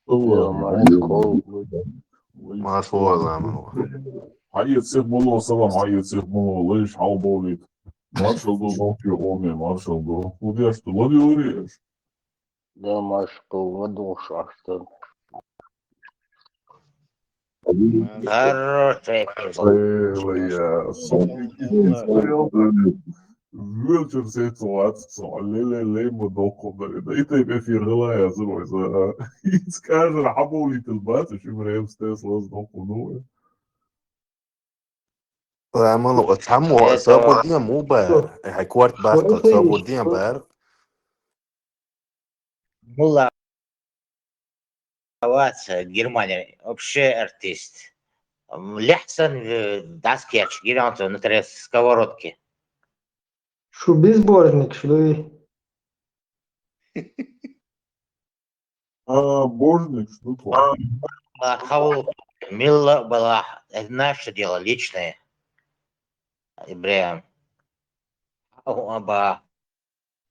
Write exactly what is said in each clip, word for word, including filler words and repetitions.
Маршалла. Маршалла, Алла. Хьаэца сиха мало, салам, хьаэца сиха мало, лайш хьалбовлийта. Маршалла ду, нохчий къоме, маршалла ду. Худеш ду, ладугӀурий аша? Да, маршалла, ладугӀуш аша. Хороший эфир. Ой, ой, я. Велчур сецо вац, со, ле-ле-ле, ма доккхо дари. Да и тайп эфир гӀела языр вай, за. Ицкажар хьабовлитал бац, ши время стес лаз доккхо ну. Ла, мало, цхьаммо, это сободня му бар. Э, хай кварт бар, сободня бар. Мулла вац, Германия, вообще артист. М, лехсан, э, даскетч, гиранцо на трес сковородки. Шу безбожник, шу ли? А, божник, шу ли? А, хаву, милла была, это наше дело личное. Ибрем. Ау, аба.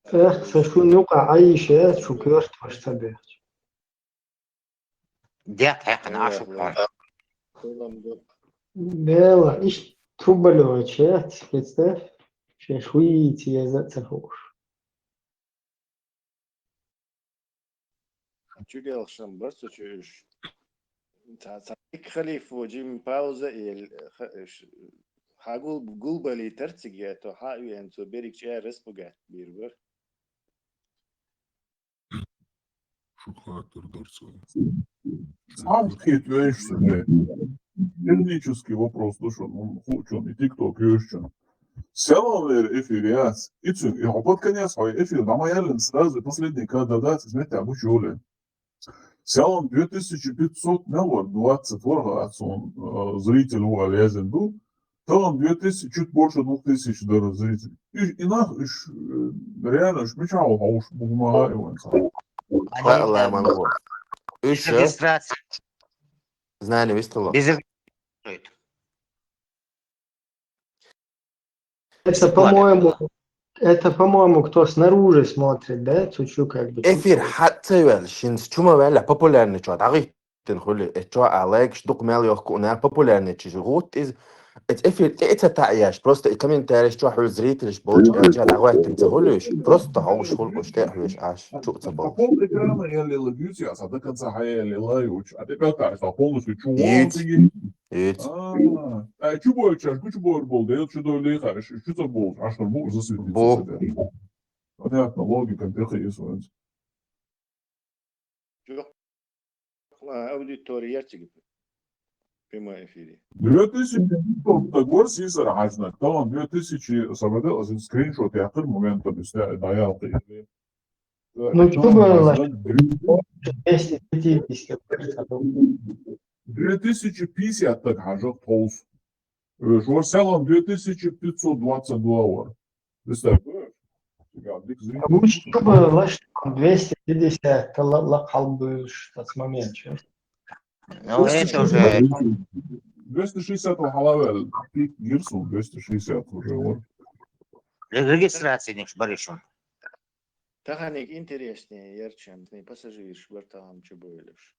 Эх, са шун юкъа Ӏайиша, шу коьрта ваша ца бехча. Дет хьекхна ашу пхьа. Бела, иш трубалёвый чет, представь. Шеш хуйти еза ца хууш. Чу гелхшам бар цу чуьш. Ца, ца ик халифу, жим пауза ил, ха-, ш-, хагул, гулбали тарциге, то ха уен цу берик чья рыспугат бир бар. Шу хатыр дорцо. Сам хит вещь себе. Технический вопрос, ну что, ну, хучун, и тикток, и ещё. Селом вер эфир яц. И цу, и под конец, хой эфир, да, моя лен сразу, последний кадр, да, смотрите, обучили. Селом две тысячи пятьсот, ну вот, двадцать ворга отцом, э, зритель у Алязин был. Селом две тысячи, чуть больше двух тысяч даже зрителей. И, и нах, и ш-, э, реально, ш-, меча у хауш, бугмага и вон. Алла, мангу. Иш, э? Регистрация. Знание выстало. Без регистрации. Это, по-моему, это, по-моему, кто снаружи смотрит, да? Цу чу как бы. Эфир хьаца вел, шин чума вел, популярный чё, дагы тен хули, э, чё, а лайк, шдук мел ёх ку, на популярный чё, вот из, это эфир, это та яш, просто и комментарий, чё, хули зритель, больше, э, чё, давай, ты ца хули, просто хауш хул, уж те хули, аш, чё, ца. По пол экрана я лила бьюти, а до конца хая лила, и уч, а ты пятая, что полностью чё, он. Ит. А, а чё больше, а чё больше был, да, я чё долей, а чё, чё забыл, а что, ну, засветиться. Бо. Понятно, логика, ты есть, вот. Чё? А, аудитория ярче, в прямом эфире. Две тысячи пятьсот, так вот, сисар хажна, там две тысячи, сабаде, а скриншот, я хыр моментом, если, да, я, Ну, чё было, двести пятьдесят. Две тысячи пятьдесят так хажок толс. Э, Шварцеллом две тысячи пятьсот двадцать два вар. Представь, да? Фига, дик зритель. А лучше бы лаш двести пятьдесят, это ла-, ла-, халбыш, тот момент, чё? Ну, это уже двести шестьдесят у халавел. Пик гирсу, двести шестьдесят уже, вот. Ре-, регистрация не баришем. Таханик интереснее, ярче, не пассажирш, верталам чебойлеш.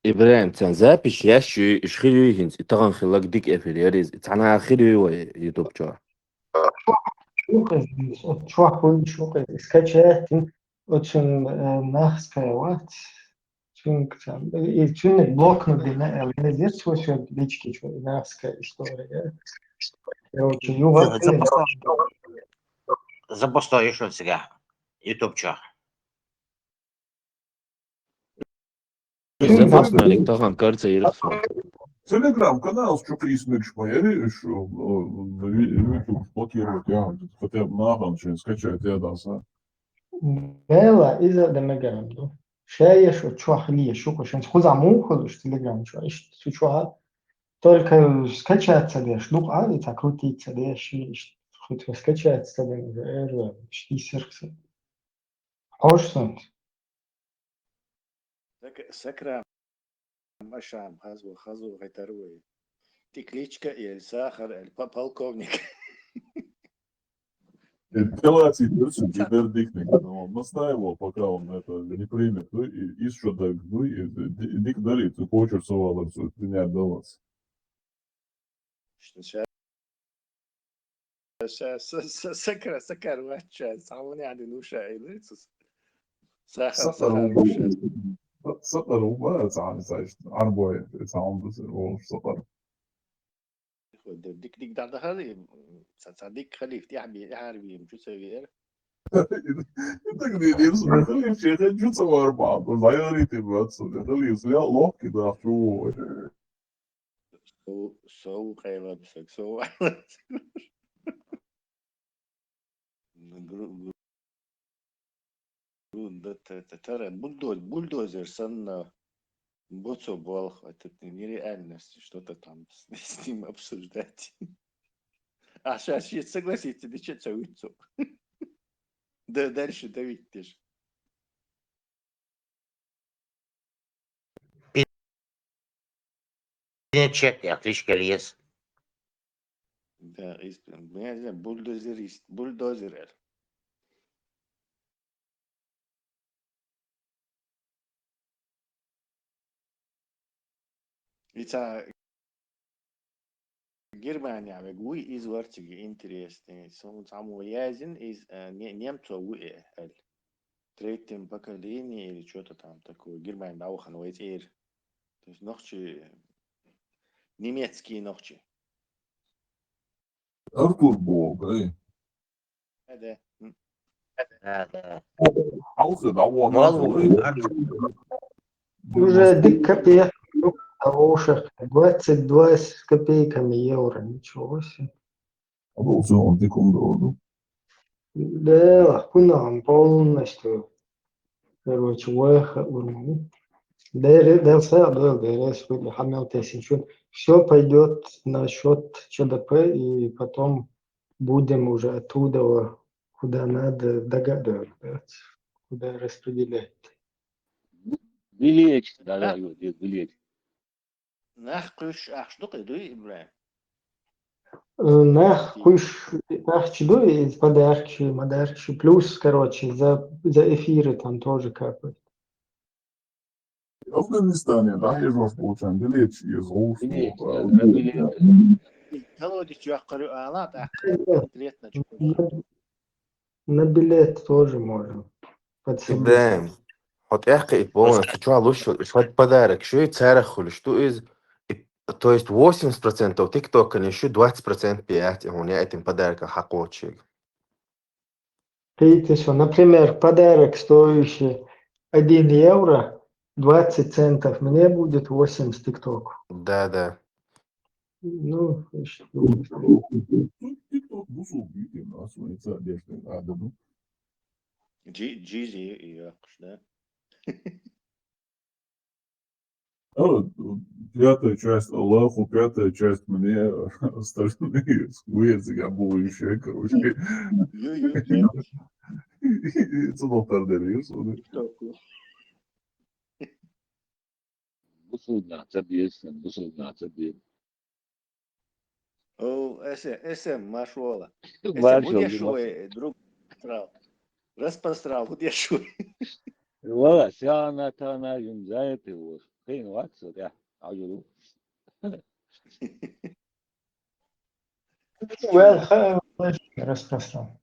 Ибрагьим, цан запись ящу, иш хируй хинц, и таган хилаг дик эфир яриз, и цана хируй вай YouTube чо. Шу къез, вот чё хуй, шу къез, скачать, очень, э, нахская, вот. Чунг там, и чунг блокнут дина, э, не здесь, вот всё, лички, чё, нахская история. Короче, юга. Запустой ещё себя. YouTube чё. Запустой, таган карца ирхсма. Telegram канал, что приснуешь, появи, что, э, YouTube блокировать, я хотя бы нахал, что скачать, я даса. Бела, иза да мегарам ду. Шея шо чуах лия шуку, шен хуза муху, что Telegram чуа, иш су чуа. Только скачаться деш, ну, а, это крутиться деш, и ш-, хоть скачаться деш, э, шти сервисы. Хош сунт. Так, сакра машам, хазу, хазу, гайтарвы. Ты кличка или сахар, или по-, полковник. И делать и дальше, и дальше дикник. Но он настаивал, пока он это не примет. Ну, и, и что так, ну, и, и, и дик дарит, и хочет сова принять для вас. Что сейчас? Сейчас, с-, с-, сакра-, сакар вача, самый один уша, и лыцус. Сахар, сахар уша. Сахар уба, сахар, сахар, арбой, сахар, сахар. Дик, дик, да, да, хали, са-, са-, дик, хали, тяхби, тяхарби, им чу север. Так не, не, хали, все, хочу савар, ба, заярите, братцы, хали, я лохки, да, чего. Сов-, сов къайлабсаг, сов айлабсаг. Гру-, гру-, гру-, да, та-, та-, тара, бульдоз-, бульдозер санна боцо болх, это нереальность, что-то там с, с ним обсуждать. А щас, щас согласитесь, да чё, чё вы, чё? Да, дальше давить ты ж. Пи-, пинчек, я кличка лес. Да, из-, я не знаю, бульдозерист, бульдозер. Ица Германия вег вуй из варциги интересный. Сун саму язин из, э, не-, немцо вуй, э, эль. Третьем поколении или что-то там такое. Германия да ухан вейцер. То есть нохчи, немецкий нохчи. Артур Бог, эй. Да, да. М. Да, да. Алхы да вон. Вал алхы, вал, эй. Артур. Уже дик копеек, хороших, двадцать два с копейками евро, ничего себе. А был всё, он диком дорого. Да, кунам полностью. Короче, веха урму. Дерес, да, всё, да, дерес, вот, хамел тесен, чё. Всё пойдёт на счёт Ч Д П, и потом будем уже оттуда, куда надо, догадываться, куда распределять. Билет, да, да, билет. Нах куш ахш дукъи дуй, Ибрагьим? Э, нах куш ахч дуй, из подаркчи, мадаркчи. Плюс, короче, за, за эфиры там тоже капает. Афганистане, да, из вас получаем билет, из Билет, да, билет. Колодец я кары ала, так, конкретно чё. На билет тоже можно подсобить. Ибрагьим, хьо тӀехкъа и полностью чу луш, иш хьо подарок шу, царах хуьлуш ду из, и, то есть восемьдесят процентов тиктокан шу, двадцать процентов пият, и хьуна я этим подарком хьакхочиг. Видите, что, например, подарок, стоящий один евро, двадцать центов мне будет, восемьдесят тиктоку. Да, да. Ну, ещё. Тут тикток бусул битен, а смотрится одежда, а, да, ну. Джи-, джизи и яхш, да? А, пятая часть Аллаху, пятая часть мне, остальные с Гуэцигом было ещё, короче. Ё-ё-ё. И, и, и цудохтар деревья, что ли? Тиктоку. Бусулба ца бирсин, бусулба ца бир. О, эсе, эсе, машвала. Эсе, маршал, будешь шуэ, друг, распросрал. Распросрал, будешь шуэ. Вала, сяна, тана, юм, за это вот. Хрен ваксо, да, ажуру. Well, ха-, распросрал.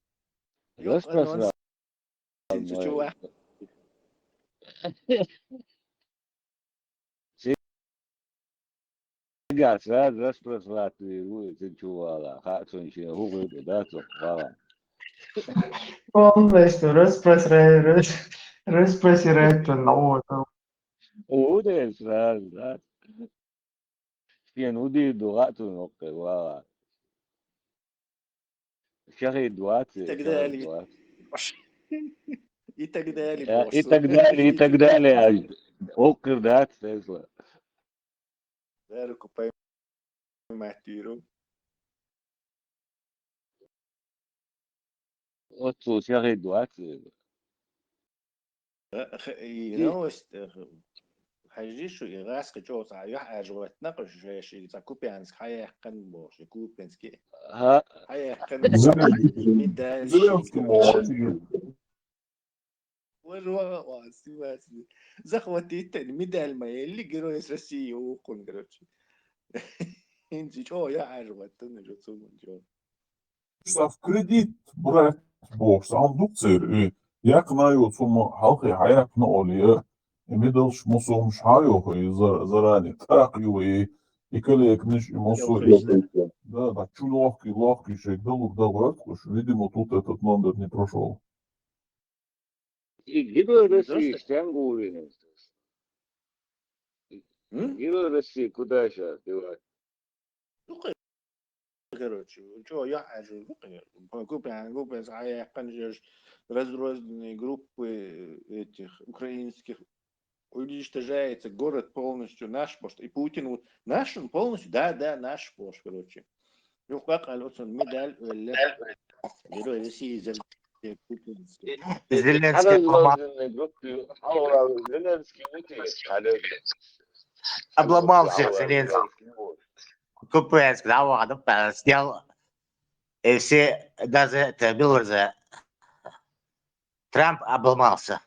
Распросрал. Син чу чува. Сигас, раз, распросрать, син чувала, ха, сон ши, ху, ху, да, со, вала. Полностью распросрать, рас-, распросрать, ну, вот. Удес, раз, раз. Шен удир дугӀа цуноккхе вала. Шахид вац, и так далее. Шахид вац. И так далее, э, и просто. Так далее, и так далее. Ай, оккхир дац Тесла. Деррига поймать виру. Оццул шахид вац. Э, х-, и новость, э, х-, хьажи шу, и гӀаскхи чӀоагӀа цхьа юхь Ӏаьржа ваттана-кх уж, шаьш и цхьа Купянск хьаяьккхина бохуш, и Купянске. ХӀа, Хьаяьккхина бохуш, медаль. Зеленский молодец. Вар ваха вац, вац. Захватить медаль ма елли, Герой России ухун, короче. ХӀинца чӀоагӀа юхь Ӏаьржа ваттана уж цу ман чӀоагӀа. Ца в кредит брать бохуш, цхьа хӀума ду-кх церан, и яьккхина йоцу хӀума хьалхе хьаяьккхина олий, и медальш массо хӀумаш хьа а йоху, и за-, заранее тӀаккха ю, и, и коллегнаш, и массо а. Да, да, чу лохкий, лохкий шайга далур дан гӀоьртахуш, видимо, тут этот номер не прошёл. И Герой России стенга ву вина? М? Герой России куда сейчас девать? Ну, короче, чё, я же, ну, конечно, Купян, Купян, а я, конечно, разрозненные группы этих украинских уничтожается, город полностью наш, потому что и Путин, вот, наш он полностью, да, да, наш, короче. Ну, как, а вот он медаль, э, ле-, Герой России за Зеленский обломал. Зеленский обломался, Зеленский. Купенск, да, ладно, снял. И все, даже это, Милорза, Трамп обломался.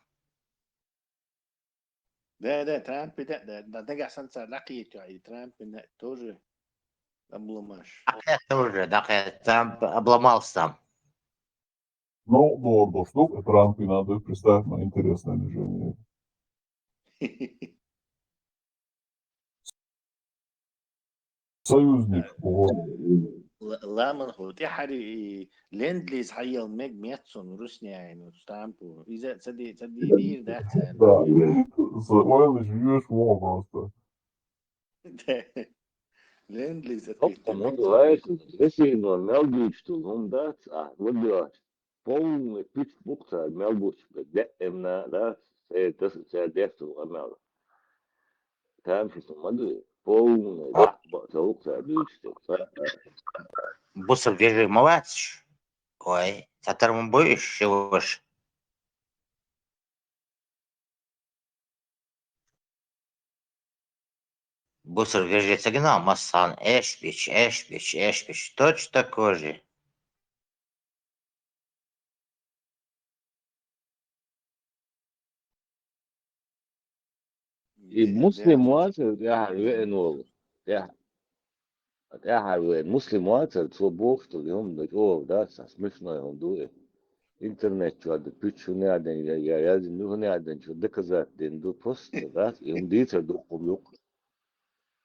Да, да, Трамп, да, да, да, да, Гасан цар лакхийта, и Трамп тоже обломаш. Дакъе тоже, дакъе Трамп обломался там. Ну, дорого штука, Трампе надо представить, но интересное движение. Союзник, вот. Л-, ламан хӀу, тӀехьари и ленд-лиз хьайял мег меццун русняйну, Трампу. Иза ца ди-, ца ди-, дийр дац. Да. С-, ойлаш веш во просто. Да. Ленд-лиз. Оп, ответ. Ну, давай, Россия, ну, мел дучту, ну, да, а, вот, да. Полный пич букса мел бучка, де, эмна, да, э, тас, ца десту, амел. Там фиту мады, полный, да, ба, ца букса, дучту, да, да. Бусар вежи мавац. Ой, татар мун буйш, шиваш. Бусар вежи ца гина, массан, эш бич, эш бич, эш бич. Точно такой же. И муслим вац, тӀехьа веана волу. ТӀехьа, тӀехьа веана. Муслим вацара, цо бохуш долу и хӀума дан чӀогӀа дац, смешной хӀума ду и. Интернет чохь ду, пуьчча хӀун яздина, я, я яздина ду, хӀун яздина, чу доказать дина ду, просто дац, и хӀума дийцар дуккха юккъа.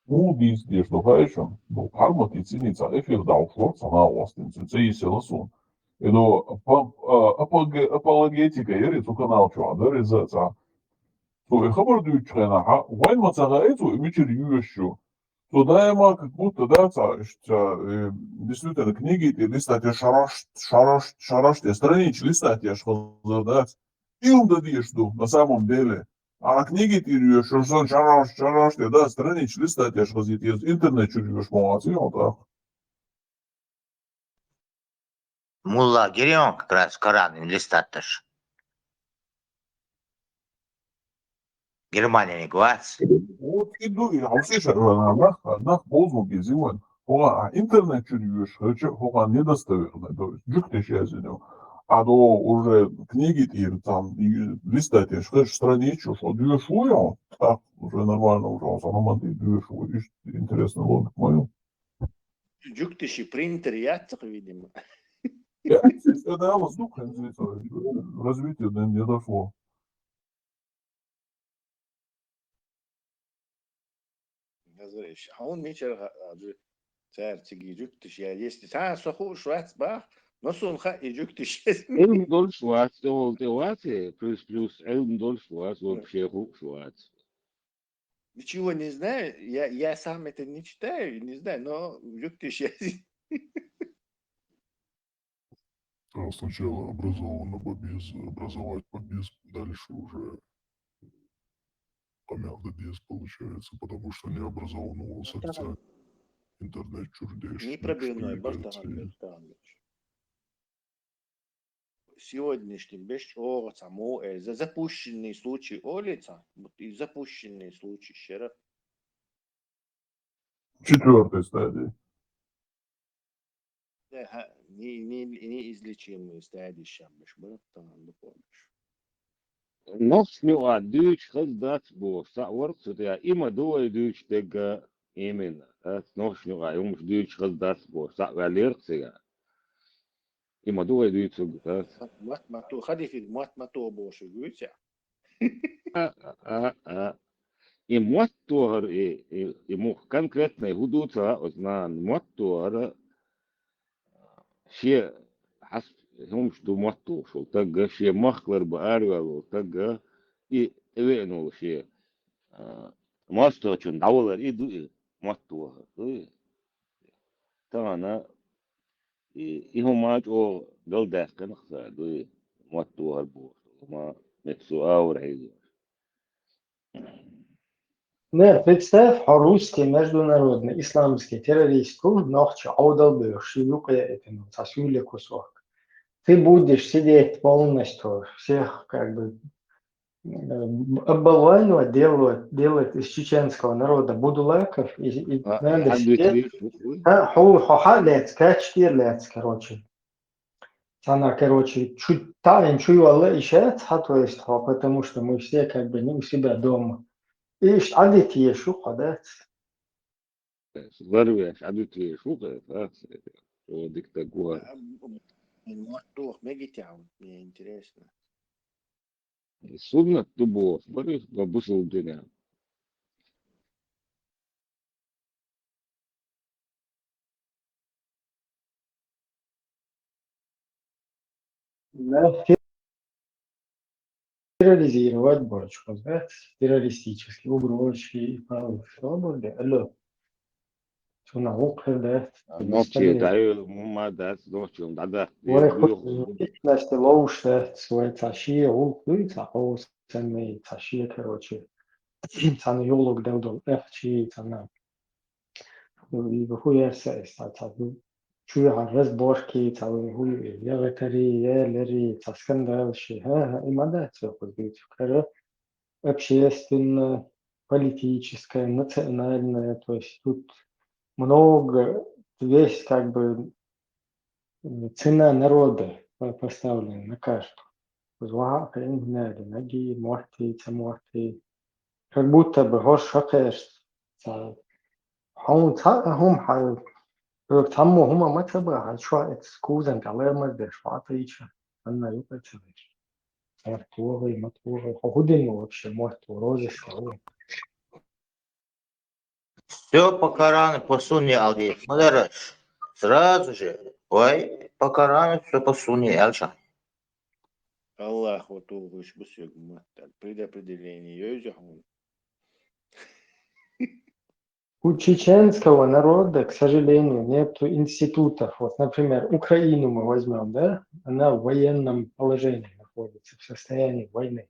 Муха дийца дезаш ду хаьий шуна? Ну, хьарматий цӀийний цхьа эфир дӀахьуш вара цхьа накъостий, цуьнан цӀе йисина суна. И ду, апо-, а, апоге-, апологетика яра и цу канал чохь, дара иза а цхьа. Цо и хабар дуьйцучу хенахь, вайн ма ца хаьий цо, и мичара йоьшуш ю. Цо даима как будто, да, цхьа, иштта, э, действительно, книги тӀе листать еш, шараш, шараш, шараш тӀе, странички листать еш хазар дац. И хӀума дан дезаш ду, на самом деле. А книги тӀе йоьшуш, шараш, шараш тӀе, да, странички листать еш хазийта еза, интернет чуьра йоьшуш ма вац, и хьо тӀаккха. Мулла гирион как раз Коран листать еш. Германияни гвац. Вот и ду, и хьовсийша, нах, нах бозу беза вайн. ХӀора, а интернет чуьра йоьшуш хилча, хӀора недостоверный, то есть жуьгтиш яздина ю. А до уже книги тӀера там, и листать еш хилча, страничку, шо доьшуш ву, так, уже нормально, уже, он сам доьшуш ву, иштта интересная логика моя. Жуьгтиши принтер яц-кх, видимо. Я, это, это, да, вот, ну, развитие, да, не дошло. Хьуна мичара хаа, цара цига жуьгтиш я, если цара со хууш вац бах, но суна хаьа и жуьгтиш. Ӏилма долуш вац, тӀе волу тӀе вац, э, плюс-плюс, Ӏилма долуш вац, вообще хууш вац. Ничего не знаю, я, я сам это не читаю, не знаю, но жуьгтиш я. А сначала образованно побез, образовать побез, дальше уже къамел дан деза получается, потому что необразованного официально интернет чуьра дешна. Непробивной, бартахан, бартахан. сегодняшний беш чӀоагӀа цхьа мо, э, за-, запущенный случай олий цхьа, вот и запущенный случай шера. Четвёртой стадии. Да, ха, не, не, неизлечимые стадии шам беш, бара, там, да, помнишь. Нохчо юкъа дуьйцуш хаза дац бохуш, цхьаъ вара-кх цу тӀехь, и ма ду вай дуьйцуш дерг именно, дац, нохчо юкъа хӀумаш дуьйцуш хаза дац бохуш, цхьаъ ваьллера-кх цигахь. И ма ду вай дуьйцург, дац. Мотт ма то, хадифиг мотт ма то бохуш вуьйцехь. А, а, а. И мотт тохар, и, и, и мух конкретный хӀун ду ца хаьа оцу нана, мотт тохар, шен хьас-, хӀумаш ду мотт тухуш волу тагга, шен махкалара бан араваьлла волу тагга, и тӀевеана волу шен, а, мостагӀчунна дӀавалар, и ду и мотт тохар, дуй? Тахана и, и хӀума чӀогӀа галдаьккхина-кх цара, дуй, мотт тохар бохуш, хӀума меттиг цу аура хьийзош. Не, представь, хьо русский международный исламский террорист ву, нохчо Ӏовдал бевлла, ши юкъа яийтина, цхьа суьйле кусок. Ты будешь сидеть полностью, всех как бы э, оболванивать, делать, делать из чеченского народа будулаков, и, и А, надо хьан сидеть. дуьйцу вуй? А, хьо, хьо хьа лец, качкир лец, короче. Цана, короче, чу, таим чу валла и шац, хьа, то есть, хьо, потому что мы все как бы не у себя дома. И иш адитие шу хьо дац. Ларвеш, адитвеш ву кхета, а? О, дика даг ву. Мотт тох мегитян, мне интересно. Суннат ду боху, бари, ва бусул дуьнен. Да, терроризировать больше, да? Террористические угрозы и правила свободы. Алло. Цунах гӀуллакх хир дац. Нохчий дӀайо, мума дац, нохчий дӀадахь. Вай хуьлуш дац, вай цхьа шен гӀуллакх дуй, цхьа хьо санна, цхьа шен, короче. Цхьана югӀлуг дал долу эхчи, цхьана. Ну, и хӀу яьрса эс, цхьа, цхьа, ну, чуьхьа разборки, цхьа, вай хӀу ю, ягӀатари, ялари, цхьа скандал ши, ха, ха, и ма дац вай хуьлуш дуьйцу. Кара общественная, политическая, национальная, то есть тут много, весь как бы, м, цена народа по-, поставлена на карту. Зугьа хӀинца наги, мотти, ца мотти. Как будто бы хӀорш хьакхераш ца. Хьуна цхьа а хӀума хьа-, хьоьга цхьаммо хӀума ма ца бахьа, хьан чохь эцу кузан тӀе лемаз деш хьо а тайча, хьанна юкъа ца веш. Эр тохай, ма тохай, хьо хӀу дина вообще, мотт ву, розыска ву. Все по Корану, по сунне алди. Мадараш. Сразу же. Вай, по Корану, все по сунне, аьлча. Аллах вот угуш бусуг маттар. Предопределение йойза хьуна. У чеченского народа, к сожалению, нету институтов. Вот, например, Украину мы возьмем, да? Она в военном положении находится, в состоянии войны.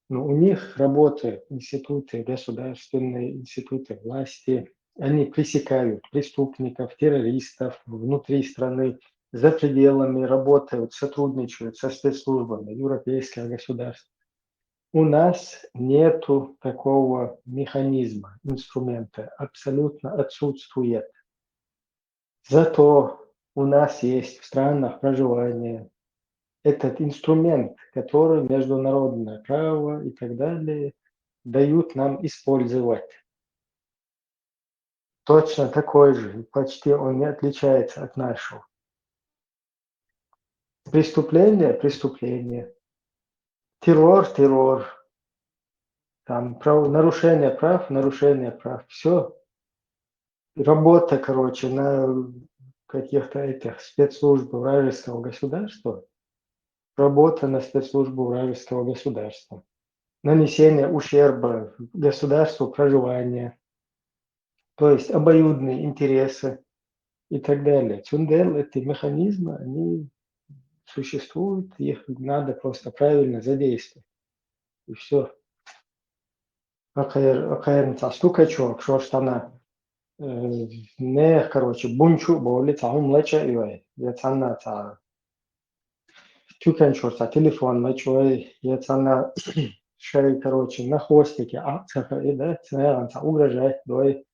Но у них работают институты, государственные институты власти. Они пресекают преступников, террористов внутри страны, за пределами работают, сотрудничают со спецслужбами европейских государств. У нас нету такого механизма, инструмента, абсолютно отсутствует. Зато у нас есть в странах проживания этот инструмент, который международное право и так далее дают нам использовать. Точно такой же, почти он не отличается от нашего. Преступление, преступление. Террор, террор. Там прав-, нарушение прав, нарушение прав. Все. Работа, короче, на каких-то этих спецслужб вражеского государства. Работа на спецслужбу вражеского государства. Нанесение ущерба государству проживания. То есть обоюдные интересы и так далее. Цундел эти механизмы, они существуют, их надо просто правильно задействовать. И все. Акхер, акхерна цхьа стукачок, шош тана, э, нех, короче, бунчу боли, цхьа хӀума лача а йой, я цхьанна цхьа туьканчуьра цхьа телефон ма чӀой, я цхьанна шай, короче, на хвостике Ӏа ца хаида, цхьанна цхьа угрожать дой,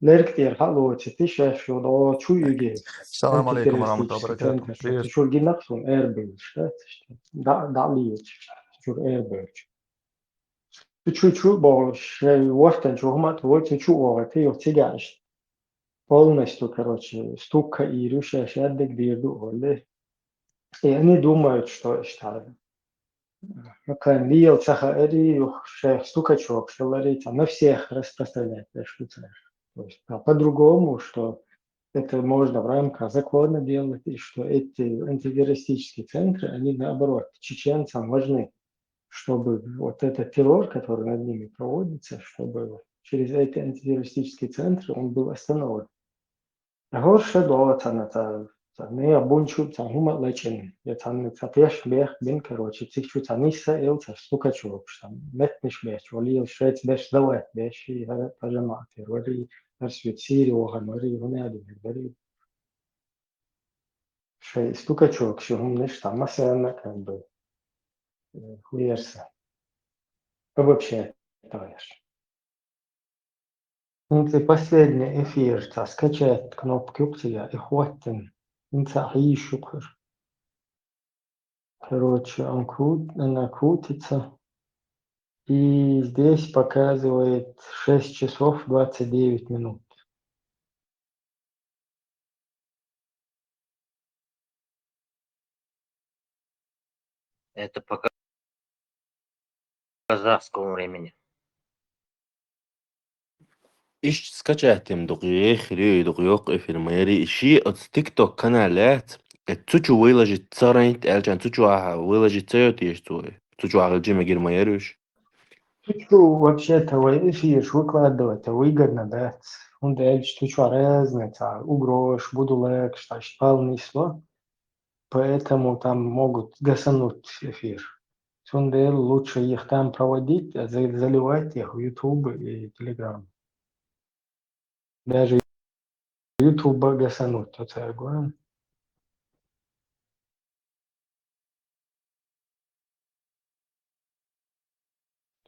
лерг тӀера хьалоци, ти шаьш йо дӀо чу юге. Салам алейкум ва рахматуллахи ва баракатуху. Цу чуьра гинах сун эрбелш, да? Да, да, лиеч. Чуьра эрбелш. Цу чу, чу бо, шай вортан чу хумат, вот цу чу ога, ти йо цига аш. Полностью, короче, стука и рюша шаддик дирду оле. И они думают, что что. Кан лиел цаха эри, юх шех стукачок, шелари, там на всех распространять, да, что цаха. То есть, а по-другому, что это можно в рамках закона делать, и что эти антитеррористические центры, они наоборот, чеченцам важны, чтобы вот этот террор, который над ними проводится, чтобы через эти антитеррористические центры он был остановлен. ГӀур ша дола царна ца, ца, не бунчу ца хӀума лачен, я царна ца теш бех бин, короче, цих чу ца нисса эл ца стукачу вообще там. Метниш беш, вали ел швец беш, давай беш, и хара пажама тер, вали, хар свет сири, охан, вали, хунали, вали. Шей стукачок, ши хумниш там, масана, как бы, э, хуерса. А вообще, товарищ. ХӀинца последний эфир, ца скачать кнопка юкъ цига, и хваттин. ХӀинца хьийшукхар. Короче, он крут-, она крутится. И здесь показывает шесть часов двадцать девять минут. Это по казахскому времени. Иш скачать им дукъ ехри, дукъ йокъ эфир мэри, иши от TikTok канал лет. Э, цу чу выложить царайнт, элчан цу чу аха выложить цайот еш цу. Цу чу аха джима гир мэри уж. Цу чу вообще-то вай эфир выкладывать выгодно, да. Он да элч цу чу разные, ца, угрош, будулек, что, что полный сло. Поэтому там могут гасануть эфир. Цундел лучше их там проводить, а за-, заливать их в YouTube и Telegram. Даже YouTube гасануть, то царь говорю.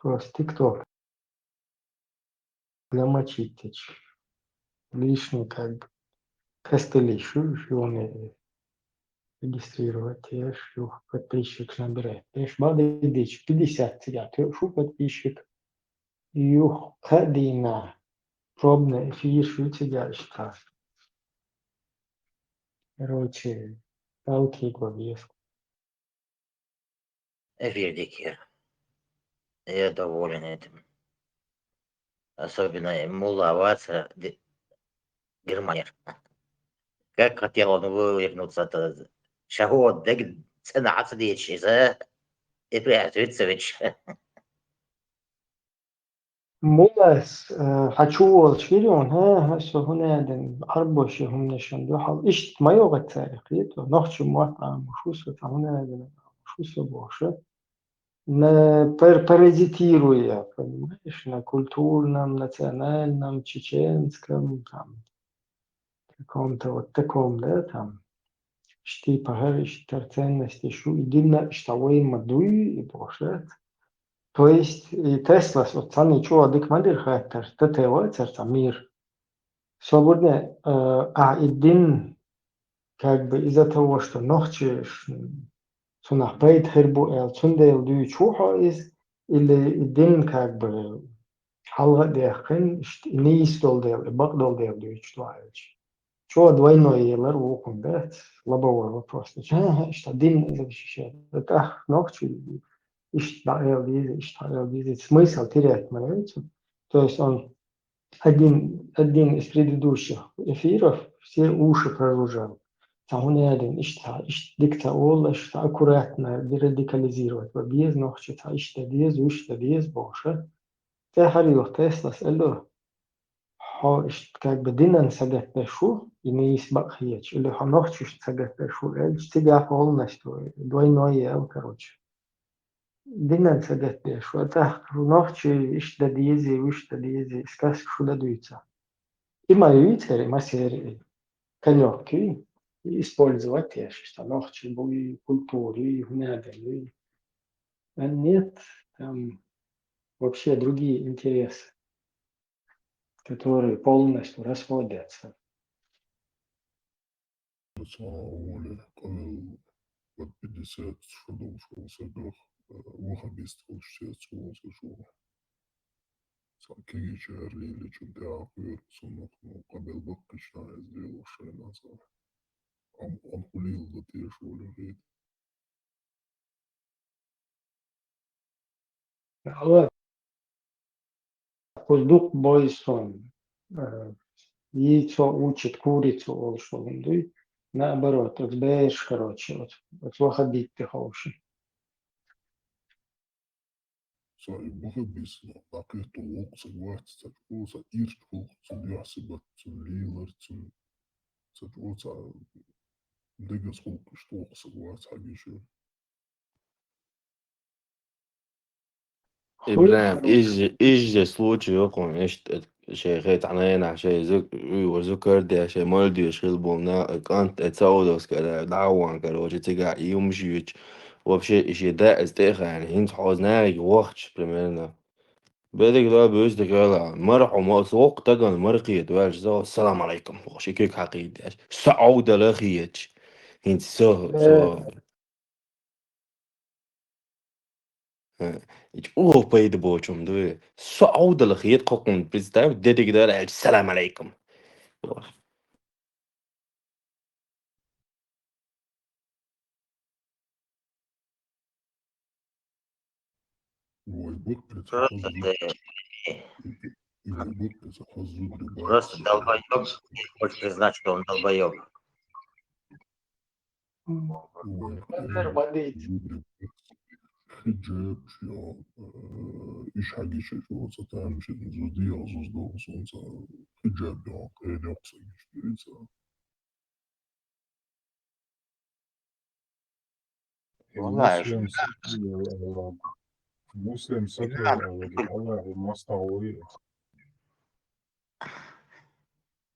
Просто TikTok. Замочить эти лишний, как бы, костыли шу, шу он регистрировать, я шу подписчик набирать. Я шу бады дичь, пятьдесят тебя, ты шу подписчик. Юх, кадина. Пробный эфир шу тебя, что. Короче, палки главес. Эфирдикер. Я доволен этим. Особенно Мулла Аваца, ди-, Германия. Как хотел он вывернуться, то шагот дег цена ацдечи, за и приостановиться ведь. Мулас, э, хьачу волчу вирон, хӀа, хӀа, со хӀунеден, Ӏарбоши хӀумнашан дуьхьал. Иштта ма йогӀа цаьрах, кхету, нохчи мотт Ӏама, шу со цхьа хӀунеден, шу со бохуша. На пар-, паразитируя, понимаешь, на культурном, национальном, чеченском, там, каком-то вот таком, да, там, штипа, гӀариштар ценности шу, и динна иштта вай ма дуй, и бохуш дац. То есть, и Теслас вот цхьанна чӀогӀа дика ма дира хаттар, ТТ вацара цхьа мир. Сегодня, э, а и дин, как бы из-за того, что нохчи ш-, цунах пайда хир бу аьлла, цундела дуьйцуш ву хьо иза, или и дин, как бы, хьалха а даьккхина, иштта и нийса долу дела, и бакъ долу дела дуьйцуш ду аьлча. ЧӀогӀа двойной елар вукхун дац, лобовой вопрос. ХӀа-хӀа, иштта дин защищать. ТӀаккха нохчи иштта дӀаэла деза, иштта дӀаэла деза. Смысл терять ма яц. То есть он один, один из предыдущих эфиров все уши прожужжал. Цхьа хӀунеден иштта, иштта дика ца олуш, цхьа аккуратно дерадикализировать. Ва беза нохчи, цхьа иштта деза, уьш дан деза бохуша. ТӀаьхьара юха Теслас аьлла, хьо иштта как бы динан сагатдеш ву, и нийса бакъ хеташ, или хьо нохчашна сагатдеш ву аьлча, цигахь полностью двойной ял, короче. Динан сагатдеш ву, тӀаккха нохчи иштта дан дезий, уьш дан дезий, сказка шу дан дуьйцу. И ма юьйцура, и ма сера и. Конёк куьй. и использовать я, что нохчий буй, культури, надо, и, а нет, там вообще другие интересы, которые полностью расходятся. Цо гӀоле къавел под пятьдесят шо долуш хӀума сагах, э, ваххабист хӀуш цец волу ца шу. Сан кегийчара лелачун тӀаьхьа кхоьру цунах, ну, къабел баккхична иза лело шайна ца. Ам, ам хӀу лело дан теша волу хета. Ала, кхуза дукха бой сон, э, йийцо учит курицу олуш волун дуй. Наоборот, оцу бераш, короче, оцу, оцу ваххабитте ховши. Со и бахабис, но дӀакхетто воккха саг вац, ца чӀо ца ирча гӀуллакх, цу дуьхьа сибат, цу лелар, цу, ца чӀо ца дегас гӀуллакхаш тоху саг вац хьагиша. Ибрахим, иза, иза случай йокхун, иштта шайн хетахь ненахь шайн зу-, уй, ва зукар де, шайн мал доьш хила болу на-, кӀант, э, Саудовская, да, дӀа а ван, короче, цигахь и юмаш юьйцуш. Вообще, и шен да, иза тӀе а хаьна, хӀинца хьо иза нахе вахча, примерно. Бедик да, буьйса дика ала. Мара хьо ма, со воккха тагана мара кхета, ваьлча, со, «Салам алейкум», бохуш, и куьг хьакхийдеш. Со Ӏовдала хеташ. ХӀинца со, со. Э. Э, и чӀогӀа пайда боцу хӀума ду и. Со Ӏовдала хета кхокхунна, представь, де дика дара аьлча, «Салам алейкум». Вай баккхица Просто хазу-, ты и вай баккхица хазу ду просто баккхица. Долбоёб, больше не знать, что он долбоёб. М. Вай Например, хазу ду баккхица. Хиджаб, шо, э, иш хьагиша, шо, ца тамашийна зуди, я зуздо, сонца хиджаб, я, къеле, я, кхуьнца гиш дуьйца. Валлахи, муслим сатуьйла, муслим сатуьйла, Аллахьи мостагӀа вуй.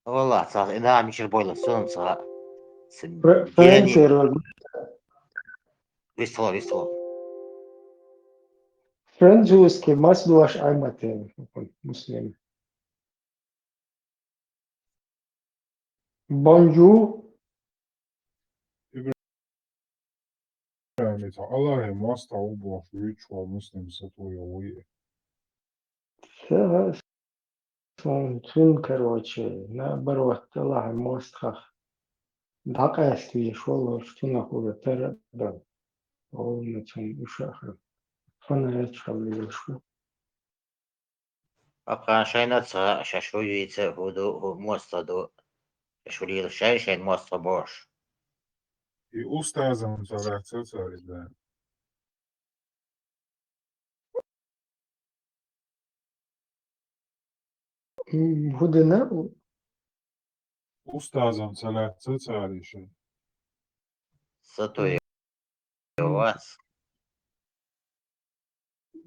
Валлахи, цхьа и нахана мичара бойла, сон цхьа. Фр-, Франция род. Вистхула, вистхула. Французский мас дош Ӏаматен, муслим. Бонжур. Ибрахим, Аллахьи мостагӀа ву бохуш вуьйцуш ву муслим сатуьйла вуй. Ца, сон цуьнан, короче, наоборот, Аллахьи мостагӀах дӀакъаьста везаш волуш, цунах уьш тара а дан. Олна цунна уьш а хир. Фанаташ хила лелаш ву. Аккха шайна ца хаьа, шаьш хӀу йийца, хӀу ду, хӀу мостагӀа ду, шаьш хӀу лела, шайн-шайн мостагӀа бохуш. И устазам ца лаьцна цара иза. М, хӀу дина? Устазам ца лаьцна цара иза. Сатуьйла вац.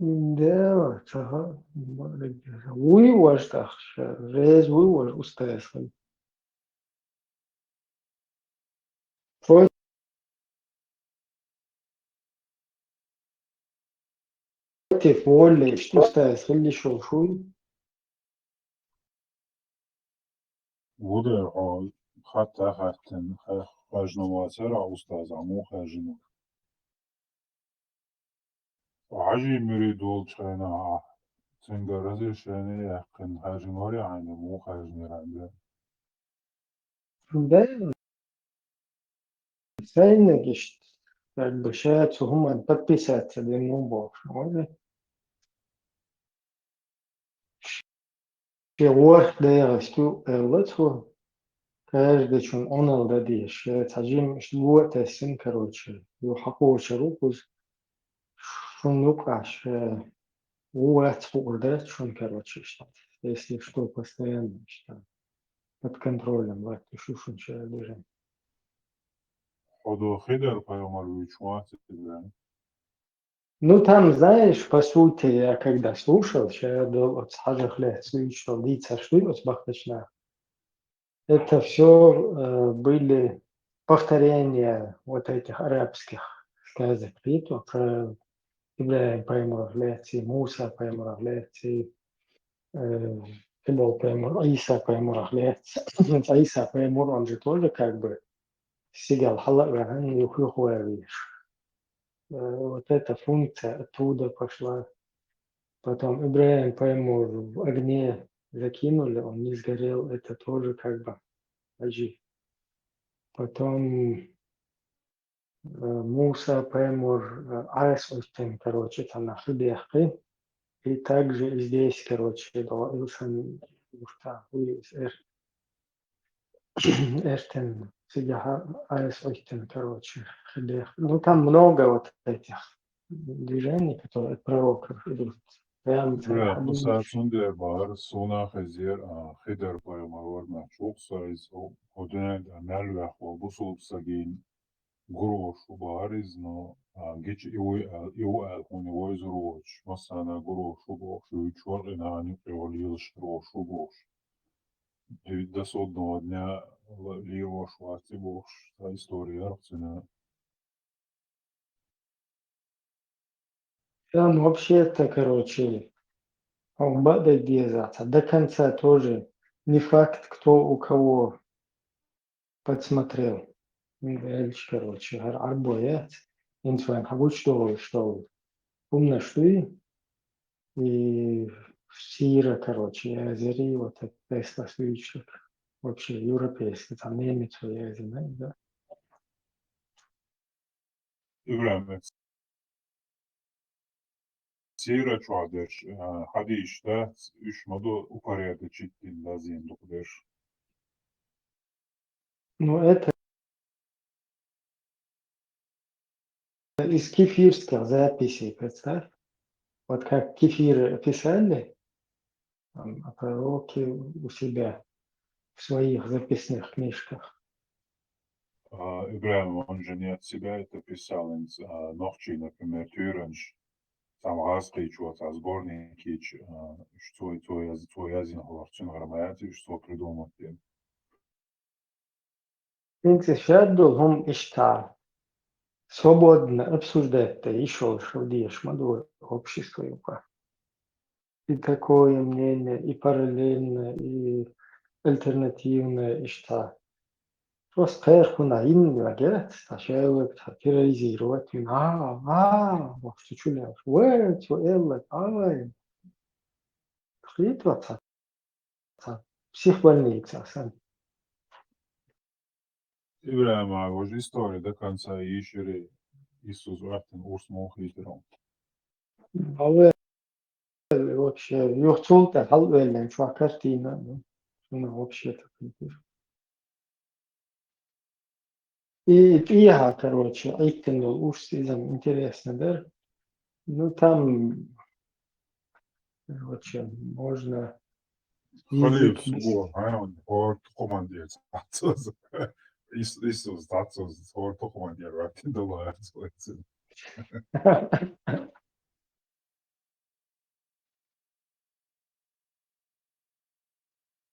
Да, ца хаьа. Вуй ваш тӀаккха, реза вуй ваш устаз хила. Против воли, иштта устаз хила йиш йолуш вуй? Ву дера хьо хатта хаьттина, хьа-, хаьржина вацара устаза, муха хаьржина? Хьажи мурид волчу хенахь ахь цуьнгара разрешение яьккхина хаьржина вара хьайна, муха хаьржинера хьайна? Да. Сайниг иштта, как бы, ша цу хӀуманна подписаться дина ву бохуш, вари? Шен ворхӀ дегӀаста ю аьлла цо, каждыйчун Ӏуналла дан дезаш, ша цхьа жимма иштта го а тесна, короче, ю хьакхочур ву кхуза. Шун юкъахь ша ву вац хуур дац шуна, короче, иштта. Если что, постоянно иштта под контролем латтош ю шуна ша движение. Хьо дохийдар пайхамар вуьйцуш вац иза? Ну, там, знаешь, по сути, я когда слушал, ша долу оцу хьажах лаьцна дуьйцуш долу дийцарш дуй оцу бахкачу наха. Это всё, э, были повторение вот этих арабских сказок, видите, про ИбрахӀим пайхамарах лаьций, Муса пайхамарах лаьций, э, кхыбола пайхамар, Ӏийса пайхамарах лаьций. Ӏийса пайхамар, он же тоже как бы сигал хьала а ваьхьан, юх-юха ваьвеш. Э, вот эта функция оттуда пошла. Потом ИбрахӀим пайхамар в огне закинули, он не сгорел, это тоже как бы хьажи. Потом, э, Муса пайхамар, э, Ӏаса оттан, короче, цхьана хи даьккхи. И также и здесь, короче, да, Илсан Муфта, из эр-, эртен, сидяха Ӏаса оттан, короче, хи даьккхи. Ну, там много вот этих движений, которые от пророков идут. Прям Бля, цхьана Муса, цундела бахара, суна хезира, а, Хидар пайхамар вара, ма чухсайз, о, о дуьнен тӀа мел ваьхна бусулба сагийна гур волуш ву бахара иза, но, а, гича и вуй аьлла, и ву аьлла, хӀунда вайзур воцуш, массарна гур волуш ву бохуш, вуьйцуш вара, и нана юкъе вала лелаш хир волуш ву бохуш. Ди-, до судного дня лелош вац и бохуш, цхьа история яра цуьнан. Там вообще-то, короче, хьуна бакъдерг деза, цхьа до конца тоже не факт, кто у кого подсмотрел. М, аьлча, короче, хӀара Ӏарбо яц, хӀинца вайна хьагучудолуш долу хӀуманаш дуй, и сира, короче, язери, вот это тестлас дуьйцург. Вообще, европейский, там, немец язина, да. ИбрахӀим, сира чохь дерш, а, хьадисаш дац, уьш ма ду упорядочить дина лазийна дукха дерш. Ну, это из кефирских записей, представь. Вот как кефиры писали, там, о пророке у себя в своих записных книжках. А, ИбрахӀим, он же не от себя это писал, а, нохчий, например, туьйранаш, цхьа гӀазкхийчо, цхьа сборник йича, а, уьш цо, цо яз-, цо язйина хилар, цуьнгара ма яц уьш цо придумать дина. ХӀинца шадолу хӀума иштта свободно обсуждать дан йиш йолуш хила дезаш ма ду общество юкъа. И такое мнение, и параллельное, и альтернативное, иштта. Просто кхерхуна йина вагец, та шайвак, та терроризировать вина. А, а, вообще чу леш. Вай, чу эллак, ай. Хит ваца. Цхьа психбольница сан. ИбрахӀим, а, важа история до конца йийшира, Иисус ваьхна урс муха хийтира? Ма вай вообще, юха цул тӀе хьалавеллина чохь картина, ну, шуна вообще так хийтира. И тӀехьа, короче, Ӏиттина долу урс иза интересно дара. Ну, там, короче, можно халиф язык суго, а, он хӀора тукхаман тӀера цхьацца. Ис-, Иисус цхьацца, хӀора тукхаман тӀера ваьттина долу гӀерташ вайцина.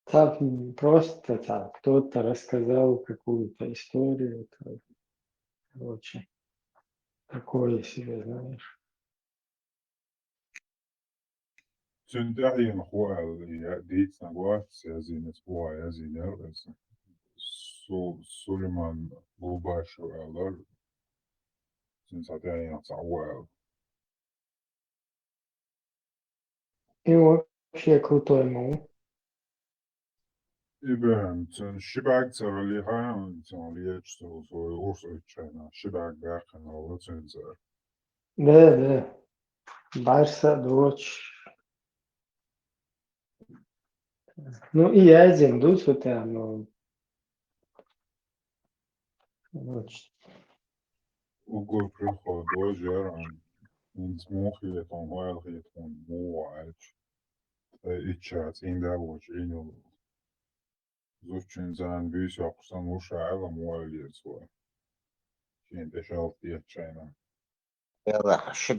Там просто так, кто-то рассказал какую-то историю, это, короче, такое себе, знаешь. Цуьнан тӀаьхьенах ву аьлла, я дийцинарг вац, язйинарг ву, язйинарг ву иза. Су-, Сулайман Лубашев аьлла, цуьнан цхьа тӀаьхьенах цхьаъ ву аьлла. И вообще крутой ма ву. ИбрахӀим, цуьнан ши бӀаьрг цара лихьа, цуьнан лечу цо, цо урс оьцучу хенахь, ши бӀаьрг баьккхина ву цуьнан цара. Да, да. БӀаьрса а доцуш. Ну, и язйина ду цу тӀехь, ну, короче. Уггар приход дожар, хӀинца муха хета хьуна, ойла хета хьуна, муха ву аьлча. Ткъа ичча цӀийнда вочу Ӏийна йолу. Зудчуьнца буьйса йоккхуш санна ву ша аьлла, муха ойла еза вай. Шена тӀе шалта деттачу хенахь. Элла, ши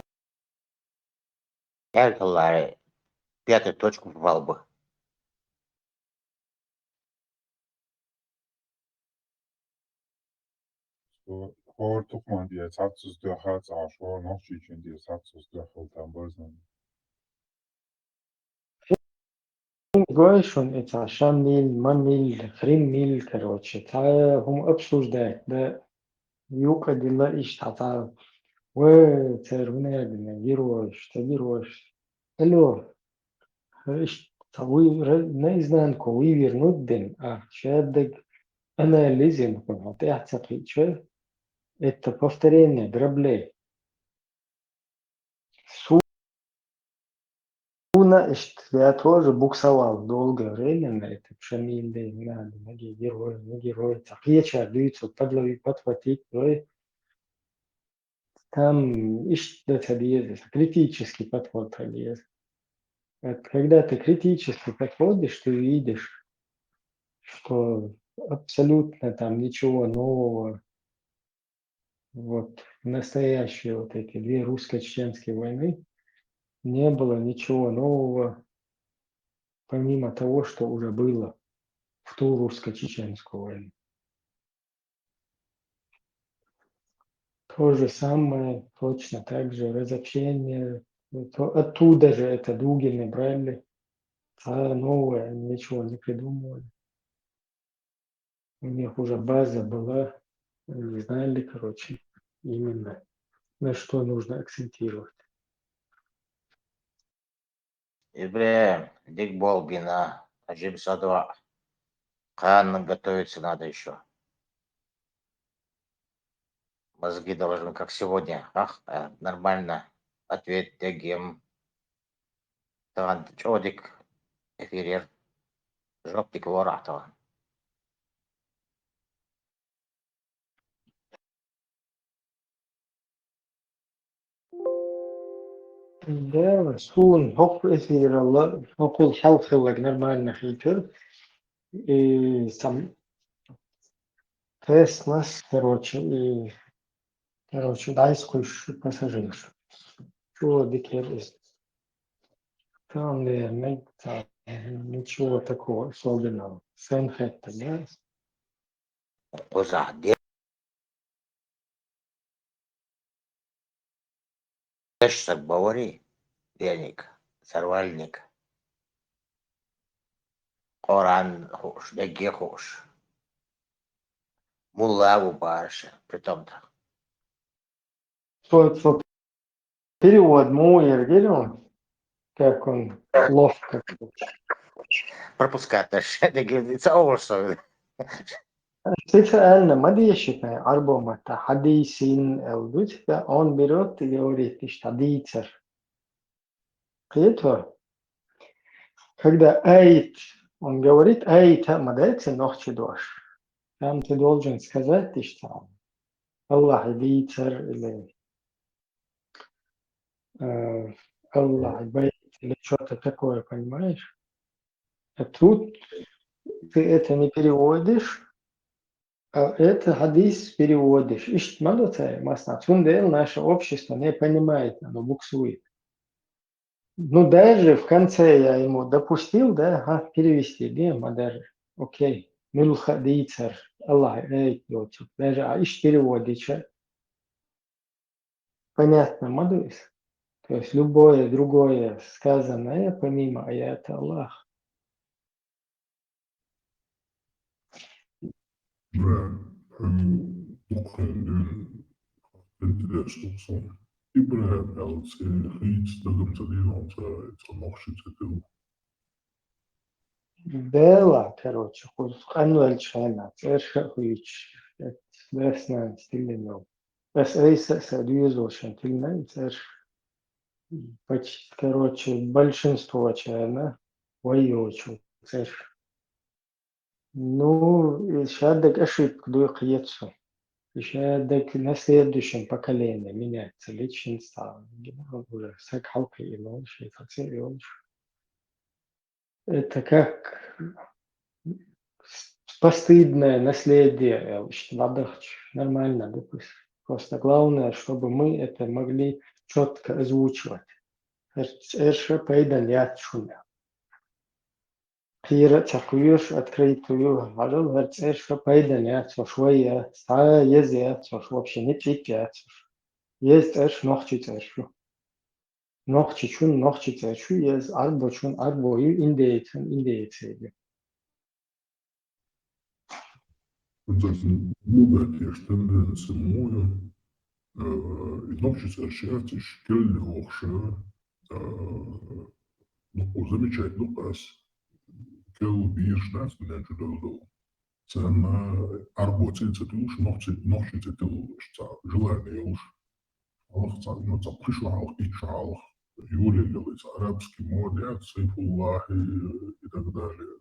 бӀаьрг хиларе, пятая точка вал бу. хӀора тукхаман тӀера цхьацца цӀи доьххьа а ца Ӏаш, хӀора нохчийчун тӀера цхьацца цӀи доьххьал там барзан. Гой шуна и цхьа Шамиль, Мамиль, Хримиль, короче, цхьа хӀума обсуждать, да, юкъа дила иштта цхьа, ва, цара хӀуна аьлла, героиш, ца героиш. Алло, иштта цхьа вы-, ра-, наизнанку вывернуть дин, а шаддаг анализин хӀуна тӀехь ца кхиъча, это повторение дроблей. Суна иштта, я тоже буксовал долгое время на этом Шамиле, не надо, не герой, не герой. Ца кхеча дуьйцу, подлови-, подхватить, ой. Там иштта ца деза, критический подход ца деза. Вот когда ты критически подходишь, ты видишь, что абсолютно там ничего нового вот в настоящие вот эти две русско-чеченские войны не было ничего нового, помимо того, что уже было в ту русско-чеченскую войну. То же самое, точно так же, разобщение. То, оттуда же это Дугины брали. А новое ничего не придумывали. У них уже база была, они знали, короче, именно на что нужно акцентировать. Ибрахим, дик бол бина, ажим садва. Кхана готовиться надо еще. Мозги должны, как сегодня, ах, э, нормально ответ дегем. Таган чодик эфирер. Жоп дик лора таган. Да, суна хӀокху эфиралла, хӀокхул хьалхаллаг нормально хийтар. И сам Теснас, короче, и, короче, дайс куш пассажир. Чего дикер из? Там, наверное, там ничего такого особенного. Сен хетта, да? Кхузахь де-, деш саг бавари, веник, сарвальник. Къуръан хууш, дегге хууш. Мулла ву бараша, притом-то. Что, что перевод муэр гелем, как он ловко. Пропускать деш, дегге, it's over, so. Специально ма деши тхайн Ӏарбо матта хьадийсин аьлла дуьту, да, он берёт и говорит, иштта дийцар. Кхетор? Когда айт, он говорит, айта ма дайца нохчи дош. Там ты должен сказать, иштта, Аллахь дийцар или, э, Аллахь байт или что-то такое, понимаешь? А тут ты это не переводишь, а это хьадис переводишь. Иштта ма ду цай, масна. Цундела наше общество не понимает, оно буксует. Ну, даже в конце я ему допустил, да, ага, перевести, да, ма даже. Окей. Муьлха дийцар, Аллахь, эй, йоцу. Даже, а иштта переводича. Понятно, ма ду из? То есть любое другое сказанное, помимо аята Аллах. Ибрахим, хӀун дукха хӀун дуьйна интересно ду сан. Ибрахим аьлла цӀи хийца дагам ца дийна хьуна ца, ца нохчи ца тилла. Дела, короче, кхуза къанвелча хьайна, цӀерша а хуьйцуш, леснан стилино. Ас айса а са доьзалшан тилина и цӀерш. Почти, короче, большинство чарна вай йоцу цӀерш. Ну, и шаддаг ошибка дуй кхета со. И шаддаг на следующем поколении меняться личность, а, уже саг хьалкхиъна волуш, и цхьа цӀе йолуш. Это как с-, постыдное наследие, э, иштта бадахча, нормально, допустим. Просто главное, чтобы мы это могли чётко озвучивать. Эр-, эрша пайдан яц шуна. кхера а ца кхоьруш, открыто ю, хьажал, хӀара цӀераш пайдана яц хьуна, вай яц, цхьа еза яц хьуна, вообще ницкъ яц хьуна. Еза цӀераш нохчий цӀераш ю. Нохчичун нохчий цӀераш ю еза, Ӏарбочун Ӏарбо ю, индейцун индееций ю. Кстати, ну да, конечно, тенденция муя, э, и нохчий цӀераш яц уж кхел йохуш, э, ну, замечать ду-кх аз, кхел безаш дац, ненан чу дала долу. Царна Ӏарбо цӀе ца туьллуш, нохчий, нохчий цӀе туьллуш, цхьа желание йолуш. Хьалха цхьа, ну, цхьа пхи шо хьалха, итт шо хьалха, йолаелла йолу цхьа арабский мода яц, Сайфуллахи и так далее.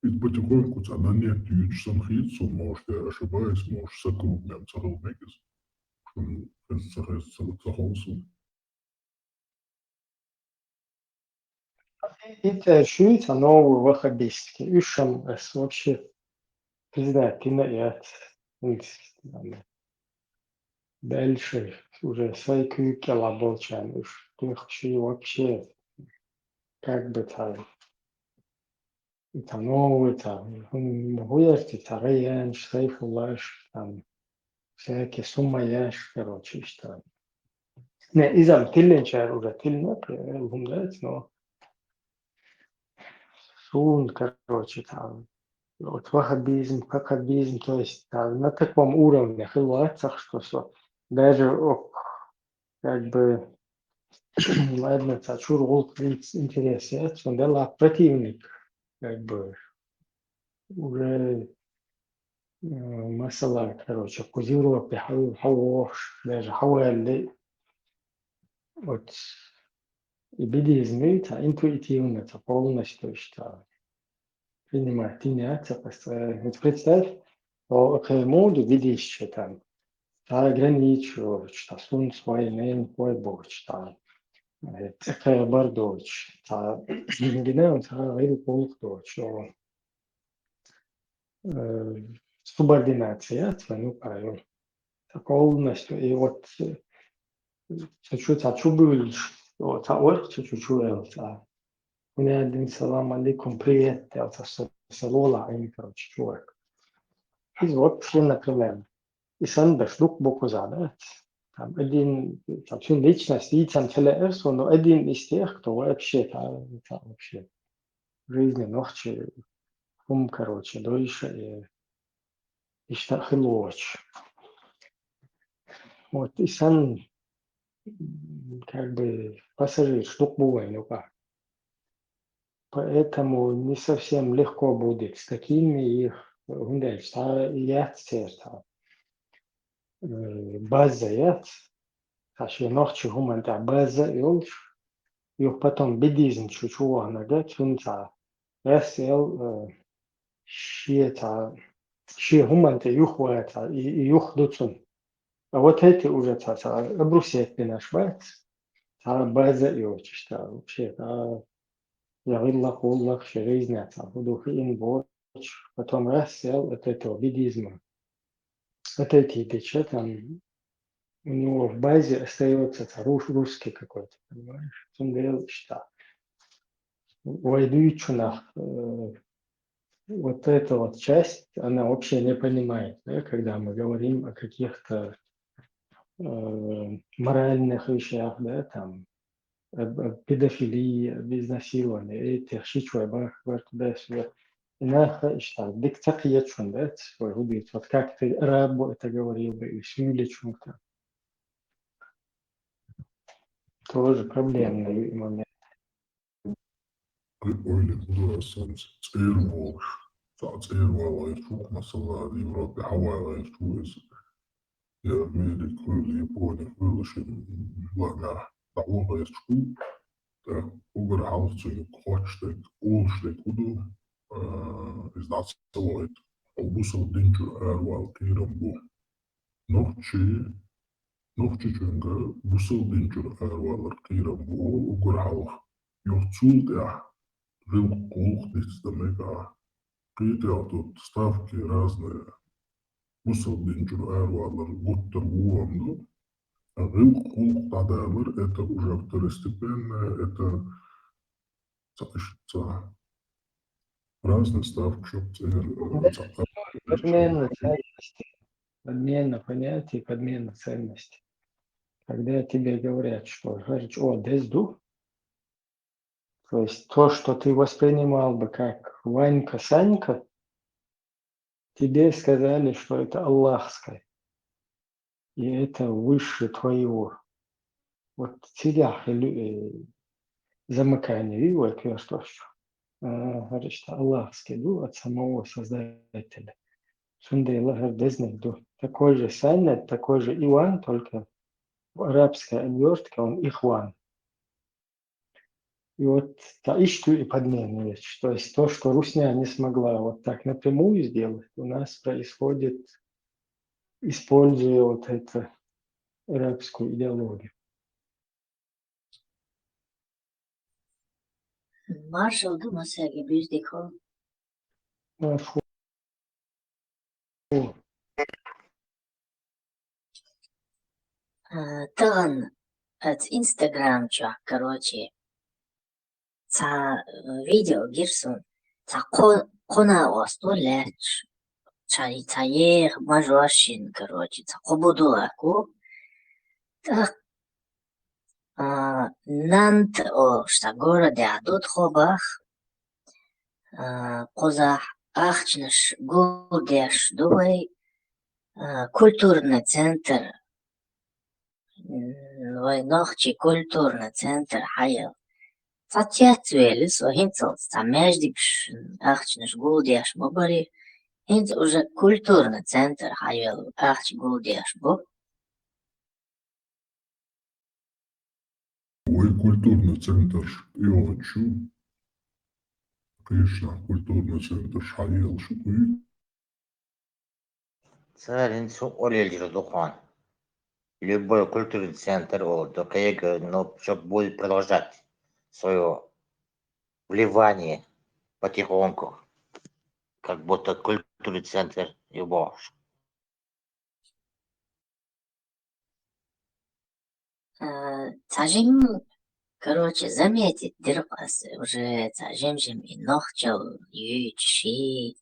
Иза потихоньку цхьа на нет юьйцуш санна хета суна, может, я ошибаюсь, может, сан кругом ца хила мега иза. Шуна хеза, ца хеза, ца, ца хову суна. И цӀераш ю цхьа новый ваххабистский. Уьш-м ас вообще признать дина а яц. Дальше уже сайн куьйга кӀелахь болчарна уьш туьйхкаш ю вообще, как бы, цхьа, и цхьа новый, цхьа, хӀун, хӀун яра те, цхьа Райянаш, Сайфуллаш, там, всякие Сумаяш, короче, иштта. Не, иза-м тиллинчара уже тиллина, э, хӀума дац, но суна, короче, там, вот ваххабизм, ваххабизм, то есть, там, на таком уровне хила вац, так что со даже ок, как бы, ладно, цхьа чуьра гӀуллакх динца интерес яц, цунна делахь противник, как бы, уже, э, масала, короче, кхуза Европе хьа-, хьавогӀуш, даже хьаваьлла, вот, и буддизм, цхьа интуитивно, цхьа полностью иштта принимать дина яц, цхьа, э, вот представь, о, кхин муха ду буддисташ там, цхьа граница йоцуш, цхьа сунтхой, ненахой боцуш, цхьа, э, цӀе кхабар доцуш, цхьа гина, цхьа гӀиллакх-гӀуллакх доцуш, о, э, субординация яц вайн юкъара йолу. Цхьа полностью, и вот, э, цу чу цхьа чу буьйлуш, о, цхьа ойху цу чу чу ваьлла цхьа. Хьуна дин салам алейкум, привет, аьлла, цхьа са, са лола Ӏийна, короче, чувак. Иза вообще, например, и санна даш дукха бу кхузахь, да? Там один, там цуьнан личность дийцам ца лаьара суна, но один из тех, кто вообще, там, там вообще в жизни нохчи хӀума, короче, дойша и иштта хила воцуш. Вот и санна, м, как бы, пассажираш дукха бу вайн юкъахь. Поэтому не совсем легко будет с такими их, хӀунда аьлча цхьа яц церан цхьа, э, база яц, цхьа шен нохчийн хӀуманна тӀехь база а йолуш, юха потом буддизм чу чу ваханарг, цуьнан цхьа, гӀаьсса эл, э, шен цхьа, шен хӀуманна тӀе юхавац, и, и юха ду цунна. А вот эти уже цхьа, цхьа обрусетбинарш бац, цхьа база а йоцуш, цхьа вообще, цхьа я гӀиллакх-гӀуллакх, шен жизнь цхьа хӀун ду хиъна боцуш, потом раз сел от этого буддизма. Отойти дича, там у него в базе остаётся цхьа руш-, русский какой-то, понимаешь? Цундела иштта. Вай дуьйцучунах, э, вот эта вот часть, она вообще не понимает, да, когда мы говорим о каких-то, э, моральных вещах, да, там, об, об педофилии, об изнасиловании, этих шичой бах, бар туда-сюда. И нах иштта дика ца кхеташ, да, свой убийц. Вот как ты Рамбо это говорил бы, или Сюйличунг там. Тоже проблемный момент. Ойла ду сан цӀера волуш, цхьа цӀера вала гӀерташ ву, масала, Европе хьавала гӀерташ ву иза. Я Америка хуьлу, Япони хуьлу, шен лаамехь дӀаваха гӀерташ ву. ТӀаккха уггар хьалха цуьнга хоттуш дерг, олуш дерг хӀун ду, а, иза дӀа ца вахийта, хьо бусалба дин чуьра аравала кхерам бу. Нохчи, нохчичуьнга бусалба дин чуьра аравалар кхерам бу олу уггар хьалха. Юха цул тӀаьхьа гӀиллакх-гӀуллакх дицдан мега ахь. Кхетахь тут ставки разные. Бусалба дин чуьра аравалар гуттар а вон ду. А гӀиллакх-гӀуллакх дӀадалар, это уже второстепенное, это ца, ца, Разные ставки, чтоб ценник, э, подмена ценностей. Подмена понятий, подмена ценностей. Когда тебе говорят, что «Хар чӀоагӀа деза ду», то есть то, что ты воспринимал бы как Ванька, Санька, тебе сказали, что это аллахское. И это выше твоего. Вот цигахь или, э, замыкание, видишь, вот я что. Э, говоришь, это аллахский ду от самого Создателя. Цундела хӀара деза ду. Такой же Саня, такой же Иван, только в арабской обертке он Ихван. И вот та иштта и подменывать. То есть то, что русня не смогла вот так напрямую сделать, у нас происходит, используя вот эту арабскую идеологию. Маршал ду массаьрга, буьззиг хьо. Маршал. А, тахана оцу Instagram чохь, короче, цхьа, э, видео гира суна. Цхьа кхо-, кхо накъост ву лаьтташ. Цхьа, цхьа еха мажошин, короче, цхьа кхо будулак ву. ТӀаккха, а, Нант олуш цхьа городехь ду тхо бах. А, кхузахь ахчанаш гулдеш ду вай, а, культурный центр, м, вай нохчий культурный центр хьаелла. Цхьа цецвели со, хӀинцалц цхьа маьждигаш ахчанаш гулдеш ма барий, хӀинца уже культурный центр хьаелла, ахча гулдеш бу. Вай культурный центр йогӀучу, кхечанхьа культурный центр хьаелла шу кхуьйту. Цара хӀинца хӀун олийла ду хьуна? Любой культурный центр олу ду кхега, но чтоб будет продолжать своё вливание потихоньку, как будто культурный центр и бохуш. А, цхьа жимма, короче, заметить дира аса уже цхьа жим-жим и нохчалла юьйцуш, и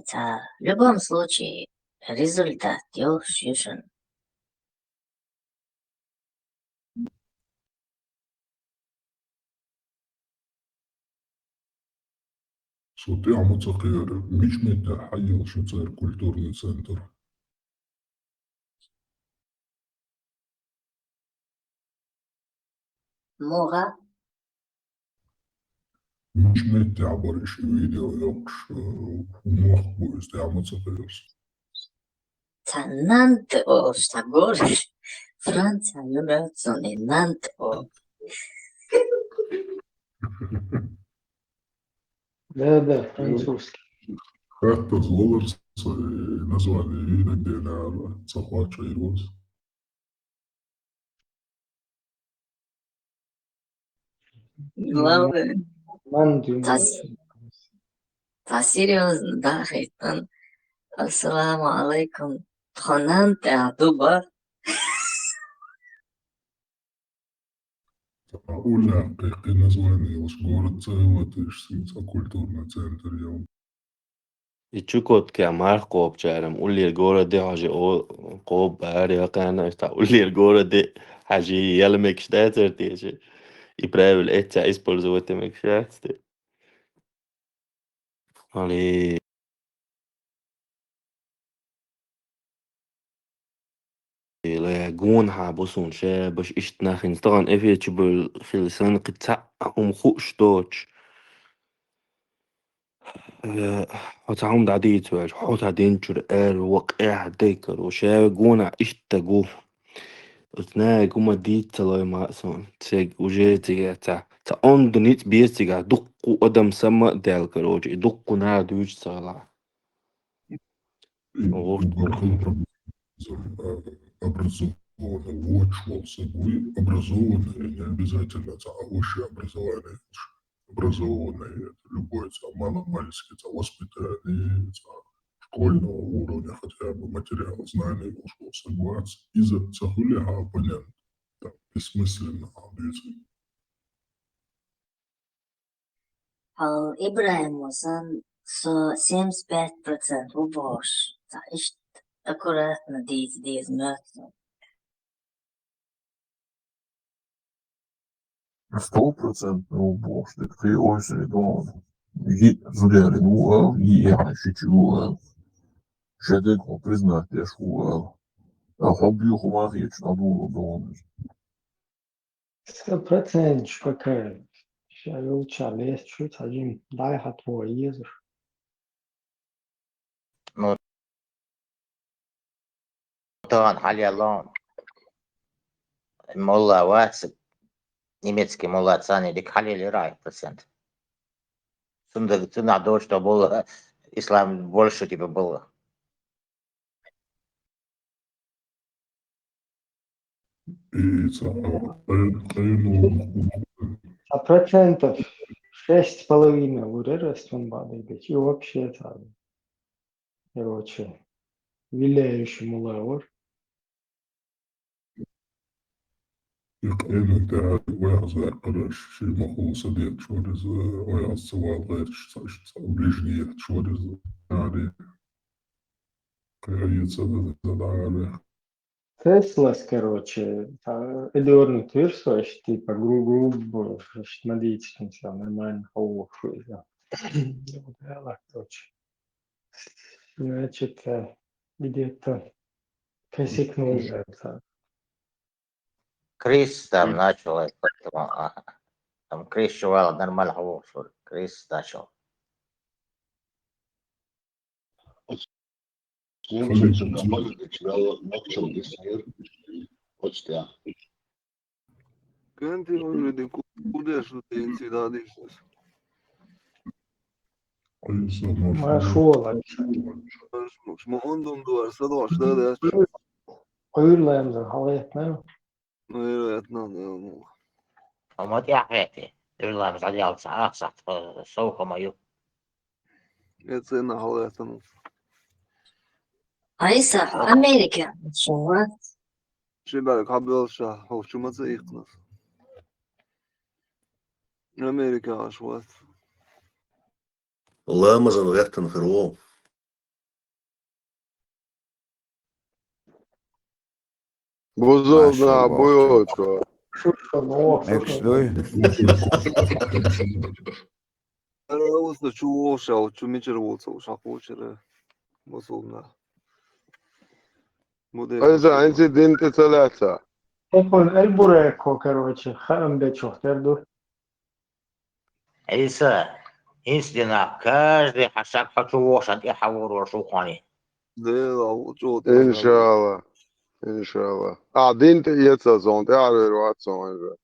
цхьа, в любом случае, результат йолуш ю шуна. Со тӀаьхьа ма ца кхера, мича меттехь хьаелла шу церан культурный центр? Муха? Мича меттехь бара иш видео йоккхуш, э, хӀун мохк бу иза, тӀаьхьа ма ца кхера со. Цхьа Нант олуш цхьа город. Франция ю моьтту суна и Нант олу. Да, да, французский. Хаттаза валар со, э, название вийнаг дена ала, ца хоьттуш вара ваза. Главное. Ман дина. Тас-, тас серьёзно, да, хӀиттан. Ассаламу алайкум. Тхо Нант тӀехь ду бах. Ткъа уллехь кхин название йолуш город ца хилла, тешаш сан цхьа культурный центр йолу. И Чукоткехь марха кхобучара-м уллера городе хьожий о-, кхобу бара, я кхана, цхьа уллера городе хьажий яла мегаш дацара теша. И правило эццехь использовать мегаш яц те. Али. Ла гонахьа бу суна шабаш иштта нах хӀинца тахана эфир чу бевлла хила санна, кхин цхьаъ хӀума хууш доцуш. Э, хьо цхьа хӀума дӀадийца ваьлча, хьо цхьа динчуьра аьлла вакъехь дайкар ву. Шаьве гонахь иштта гу. Оцу наьга хӀума дийца ца лой ма а суна. Цига уже цигахь цхьа, цхьа онда ницкъ беза цигахь, дуккха адам сама а даьлла, короче, и дуккха наха дуьйцуш ца хилахь. И вокху угар хала проблема, э, образованный, вочу волу саг вуй, образованный, не обязательно цхьа высшее образование, образованный, любой цхьа маломальски, цхьа воспитание, цхьа школьного уровня хотя бы материал, знания волуш волу саг вац, иза ца хуьлий хьан оппонент, там, бессмысленно хьан дуьйцу. Хьо ИбрахӀимо санна, Со семьдесят пять процентов ву бохуш, ца иштта аккуратно дийца деза моьтту. Сто процентов ву бохуш дерг кхин ойсуре догӀу. Йиъ зудаьллина ву ала, йиъ яхьа шича ву ала. Шен дерг хьо признать деш ву ала. А хьо буьйху ма хеташ, а дугӀу догӀу. Сто процентов пока ша йолча лесташ ю, цхьа жим дӀай-хьа тхо езаш. Ну, тахана хьалъяьлла молла вац, немецкий молла царна дика хьалъелира, ай, процент. Цунах, цунах дош то было, ислам больше типа было. И ца, къай-, къайну. А процентов шесть с половиной лурер ас цун бадайдачи. И вообще ца. Короче, виляющий мулавр. И къайну тӀехь вайхьа закъараш, ши махула са детташ вар иза, вайхьа ца вала гӀерташ, ца, ца ближний етташ вар иза. Ари. Кхайа ца да, да, да, ари. Теслас, короче, та, эдёрнут вирсо, аш, типа, гру-, грубо, аш, надейтесь, всё нормально, хо, фу, да. Да, короче. Значит, э, где-то косякнул же это. Крис там начал, поэтому, а, там Крис чувал нормально, хо, фу, Крис начал. Слушай, что там может быть, начал эфир. Вот что. Кенти уже дин ку-, кудеш, что ты инцидадишь? Машула. Ма ондум дуар, садош, да, да. Къуйур лайм за, халаятна. Ну, вероятно, да, ну. А ма тӀехьа хетий. Дерла мзадялца, ахсахт, э, совхома ю. Эцена халаятна. Айса, Америка, шо вац? Шибалг хабелша, хо чума ца ихнас. Америка аш вац. Ламазан гӀертан хир ву. Бузулна буйочо. Эксдой. Ара уста чу вошал, чу мичер волцал, шахучера. Бузулна. Айса, инцидент цалаца. Эпон эльбуреко, короче, хаам бечохтер ду. Иса, инцидент, каждый хьашак хочу вошан, и хавор вошухани. Иншалла. Иншалла. А дин тӀе эца зон, тӀе арвер вац зон же.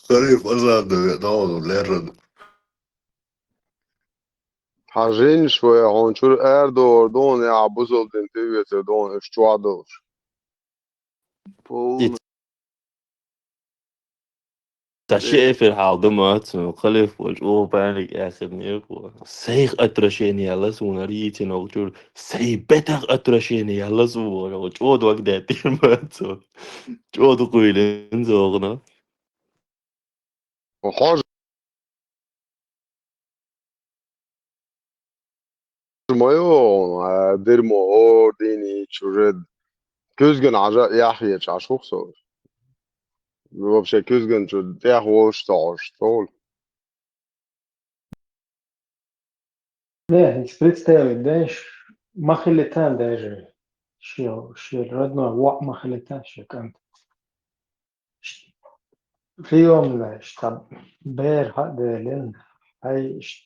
Халиф азар да ве, да, он леррад. Хьажин шве, хьон чур эр дор дон, я бузул дин тӀе вецер дон, иш чуа долш. Полный. Та ши эфир хьал ду ма, цун халиф волчу оха паник яхир некъо. Сайх отвращение яла суна ритин олчур. Сай бетах отвращение яла суна. Чо дог деттир ма цун. Чо ду куйлин зогна. Хож Моё, а, дерьмо, ордени, чужед. Кузган ажа, яхье чашух со. Вообще, кузган чу, тях волш тош, сол. Не, представить, знаешь, махалитан даже, ши, ши родной, ва махалитан, ши кант. Приёмная, штаб, бер хьа делин, хьай ш-,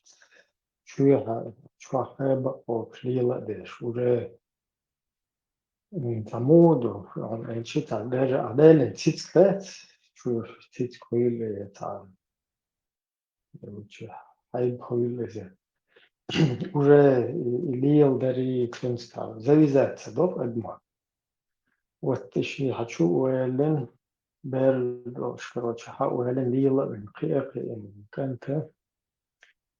чуя хьа, чуя хьаба ок лила деш, уже, м, тамуду, он, э, чита, даже а делин циц лец, чуя циц куйле там. Короче, хьайба хуьлу иза. Уже и, и лел дари, в принципе, завязаться дог адма. Вот ты ши хьачу уэллен, бер долш, короче, хьа уэллен лела вен, кхиа, кхиа, канта.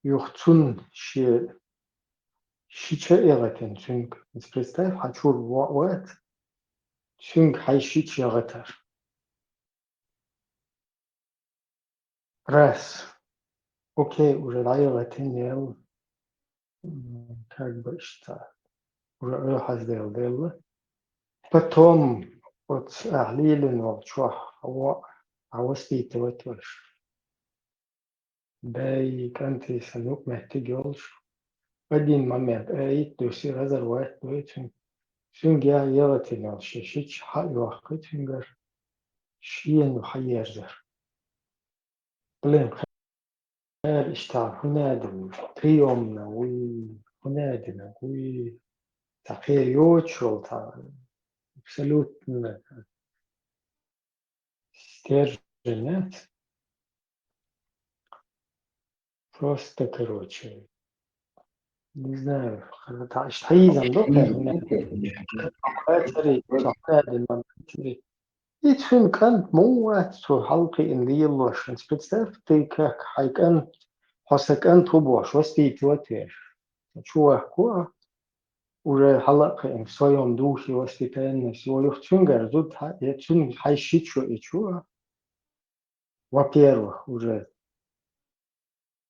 Юх цун ши, ши ча эгатен цунг. Представь, хьачур ва-, ват, цунг хьай ши ча эгатар. Раз. Окей, уже дӀайигӀатин ел. М, как бы иштта. Уже охьазделла делла. Потом, вот, ахьа лелийна волчохь, хьо, хьо воспитывать веш. Бай, кӀанти сан юкъаметтиг йолуш. Один момент, э, итт дуьсси разорвать дой цуьнга. Цуьнга я ялатина йолуш, шича хьа а йохкий цуьнгара. Шена хьаерзар. Блин, хӀара иштта хӀун а дина, приёмна вуй, хӀун а дина вуй, цхьа кхин йоцуш йолу цхьа абсолютно стержень яц. Просто, короче, не знаю, хӀара та иштта хьийзам до, хӀара хӀун а дина. Цари, цхьа хӀун а дина, цари. И цуьнан кӀант муха вац цо хьалакхиъна лелош? Представь ты, как хьайн кӀант, хьо сан кӀант ву бохуш, воспитывать веш. Чувак ву, уже хьала а кхиъна, в своём духе воспитанность, юха цуьнгара зуда хьаэца, цуьнга хьайн шичо и чу. Во-первых, уже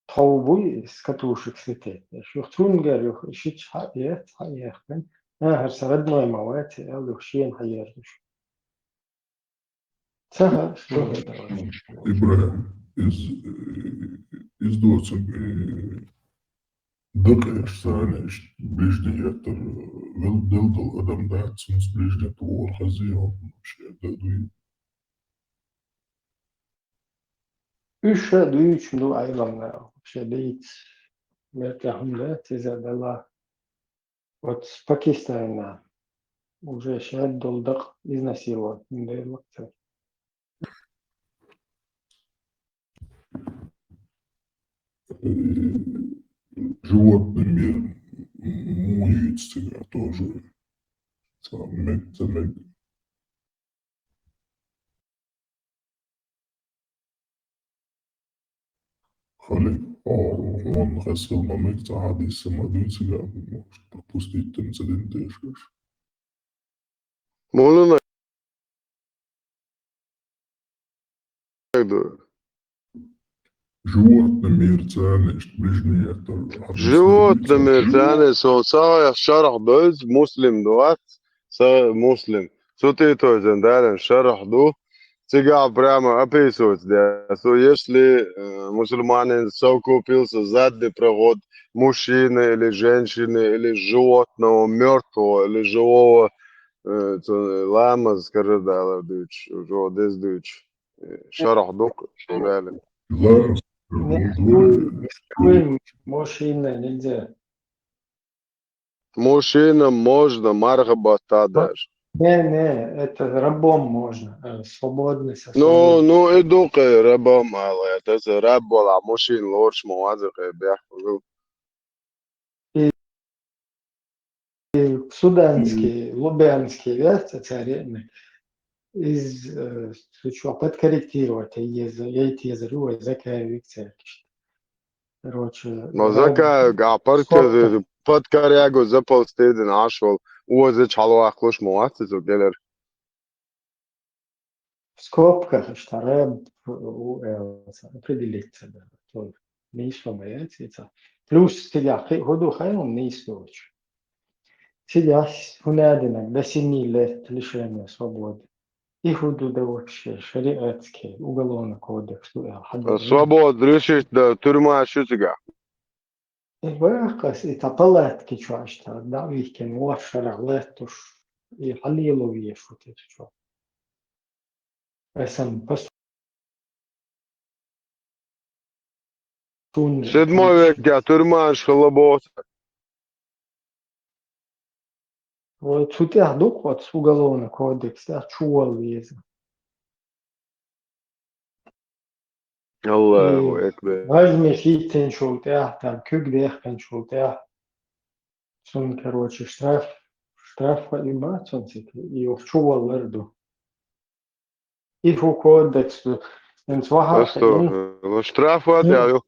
тхов буй с катушек слететь. Юха цуьнгара юха шича хьаэца, хьаэхкина. А, хӀара сан родной ма вац, аьлла, юха шена хьаерзуш. Ца хаьа, что это? ИбрахӀим, иза, иза доцург, э, дакъа еш санна иштта ближний еттар, вел-, делла долу адам дац, цунца ближний еттар вогӀур хаза йо, вообще, да, дуй. Уьш ша дуьйцуш ду Ӏеламна, вообще, бийца. Меттехь хӀума дац иза, Далла. Вот с Пакистана уже шаьрда долу дакъа изнасиловать дина дела ца. Животный мир муха юьйцу цигахь тоже? Ца мег, ца мег. Хали, о, он хасил ма мег, ца хьадис ма дуьйцу, я, может, пропустить там ца дин дешаш. Муна ду? Животный мир царнаш, ближний еттар. Животный мир царнаш, со сагӀех шарахь доьзу, муслим ду вац, са муслим. Цу тӀе тойзан даран шарахь ду. Цигахь прямо описывается, да, что если, э, мусульманин совокупился задний проход мужчины или женщины, или животного, мёртвого, или живого, э, ца ламаз, скажи, да, ладуч, уже дез дуч. Э, шарахь ду, что дали. Ла-, Мужчина нельзя. Мужчинам можно, мархабота даже. Не, не, это рабом можно, э, свободный со Ну, свободой. Ну, и дукха рабом ала, это за раб вала, мужчина лорч ма ваза, э, бех. И, и суданский, лубянский вес царевны из, э, сучо подкорректировать, еза, я это еза, ой, закаевик церкви. Короче, Но раб-, закаевик, а скобка. Подкорректировать, подкоррягу за полстедин ашвал, оза чалвахлуш ма вац, изо гелер. В скобках, что раб, у, э, определиться, да, то есть, не исламояц, это. Плюс цигахь хи-, худу хайлун не ислоч. Цигахь хунадинаг до семи лет лишения свободы. И худу да вообще шариатский уголовный кодекс, ну, э, хадда. Свобода лишить, да, тюрьма шу цигахь. И вахас, и та палатки чу аш та, да, вихкен, ваш шарах леттуш, и халилу вешут, и чу. Эсан пас-, Седьмой век, я, тюрьмаш хала боху. Вай цу тӀехь ду-кх оцу уголовный кодекс тӀехь чувалла веза. Аллаху акбар. Важме хӀиттинчул тӀехь, там куьг дехкинчул тӀехь. Цунна, короче, штраф, штраф хаима цунна цига, и юха чуваллар ду. И хӀу кодекс ду. Эца ваха Астагфирулла. Штраф ват, я, ю.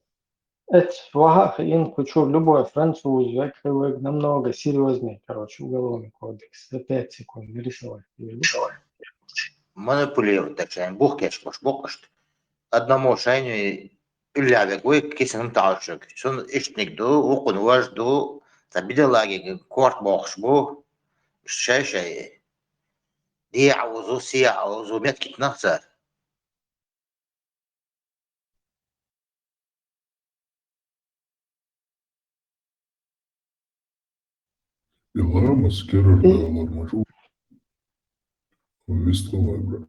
Эца ваха хиин кху чу любой француз век, хи век намного серьёзнее, короче, уголовный кодекс. За пять секунд нарисовать. Манипулировать, так сказать, бух кеш бош боккъашт. Одному шайню и Уьллавег вуй, кисанам таӀалчуг. Цун иштаниг ду, вукхун вож ду, цхьа бидаллагиг корта бохуш бу. Шай-шай. ДехьаӀузу, сехьаӀузу, меттигитнах цара. И ламаз керардалар ма чӀу. Вистхула, брат.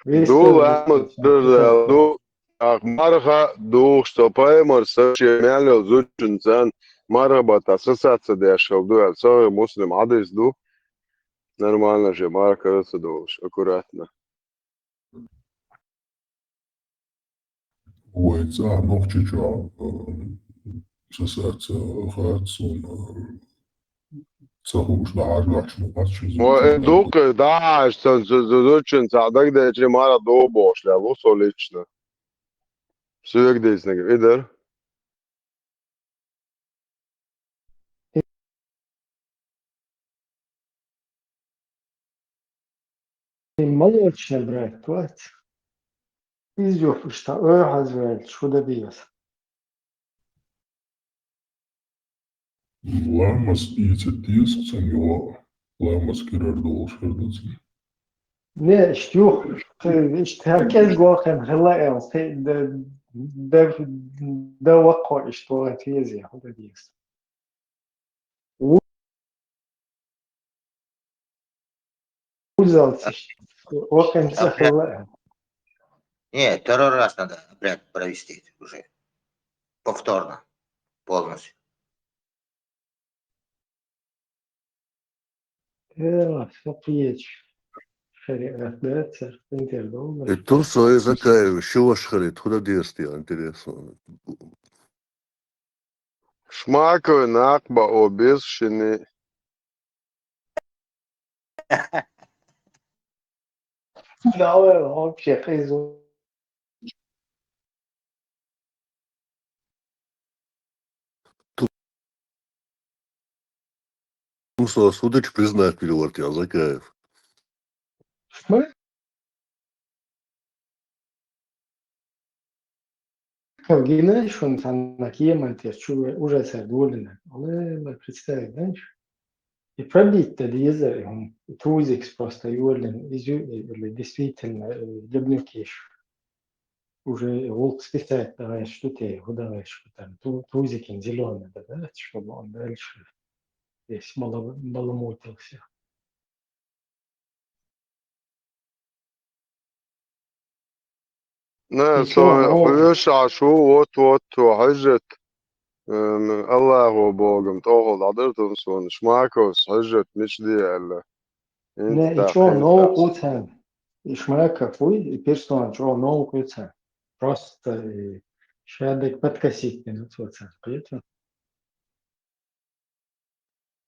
Ду ламаз керардалар ду. Ах, марха духуш цо пайхамар са шен мел йолу зудчун цан марха бата сасаца деш хила ду аьлла. Сахих Муслим хьадис ду. Нормально же, марха кара ца долуш, аккуратно. Вай цӀа Нохчийчохь, э, сасаца хац суна, э, ца хууш дӀахьажа ваьхьаш ма вац ши зуда. Вай, э, дукха дӀахьажа сан зу-, зу-, зудчун цхьа дагадеъча марха ду бохуш лаьа ву со лично. Соьга дийцинарг и дара. И молочный брать вац. Иза юхуш та оьхьаз ваьлча, хӀун дан деза? Ламаз ийца деза цунна йоӀа. Ламаз кирар долуш хир ду цунна. Не, иштта юха, иштта хӀара кӀезиг вахана хилла аьлла, те-, да, да, да ваккхо иштта вахана веза, хӀун дан деза? У-, узалца иштта вахана ца хилла аьлла. Не, второй раз надо обряд провести уже. Повторно. Полностью. Э, со кхечу шариат дац, цара интердолу. И Турсой Закаев ши ваша хилийта, хӀун дан деза те, интересно. Шмаков накъа бао беза шуна. Да, вообще, хьийзо. Турсо судачу признать вирварт я Закаев. Смотри. Гинай шуна цхьанна кеман тера чу уже цара долина. Алла, представить, знаешь? И пробить-то деза, и хӀума, и тузикс просто йолина, изю-, или действительно, э, лебнюкиш. Уже гӀуллакх списать дагӀеш ду те, хӀун дагӀеш ду там, ту-, тузикин зелёный да, да, чтобы он дальше здесь бала-, баламутился. Не, со хьоьжуш ву, вот, вот, хьуьжжет, м, Аллахо богам тӀехула дӀадара тун суна, Шмаковс хьуьжжет мича де аьлла. Не, и чӀогӀа новкъа ву царна. И Шмаков вуй, и персона чӀогӀа новкъа ву царна. Просто, и, шадерг подкосить дина цо царна, кхетий?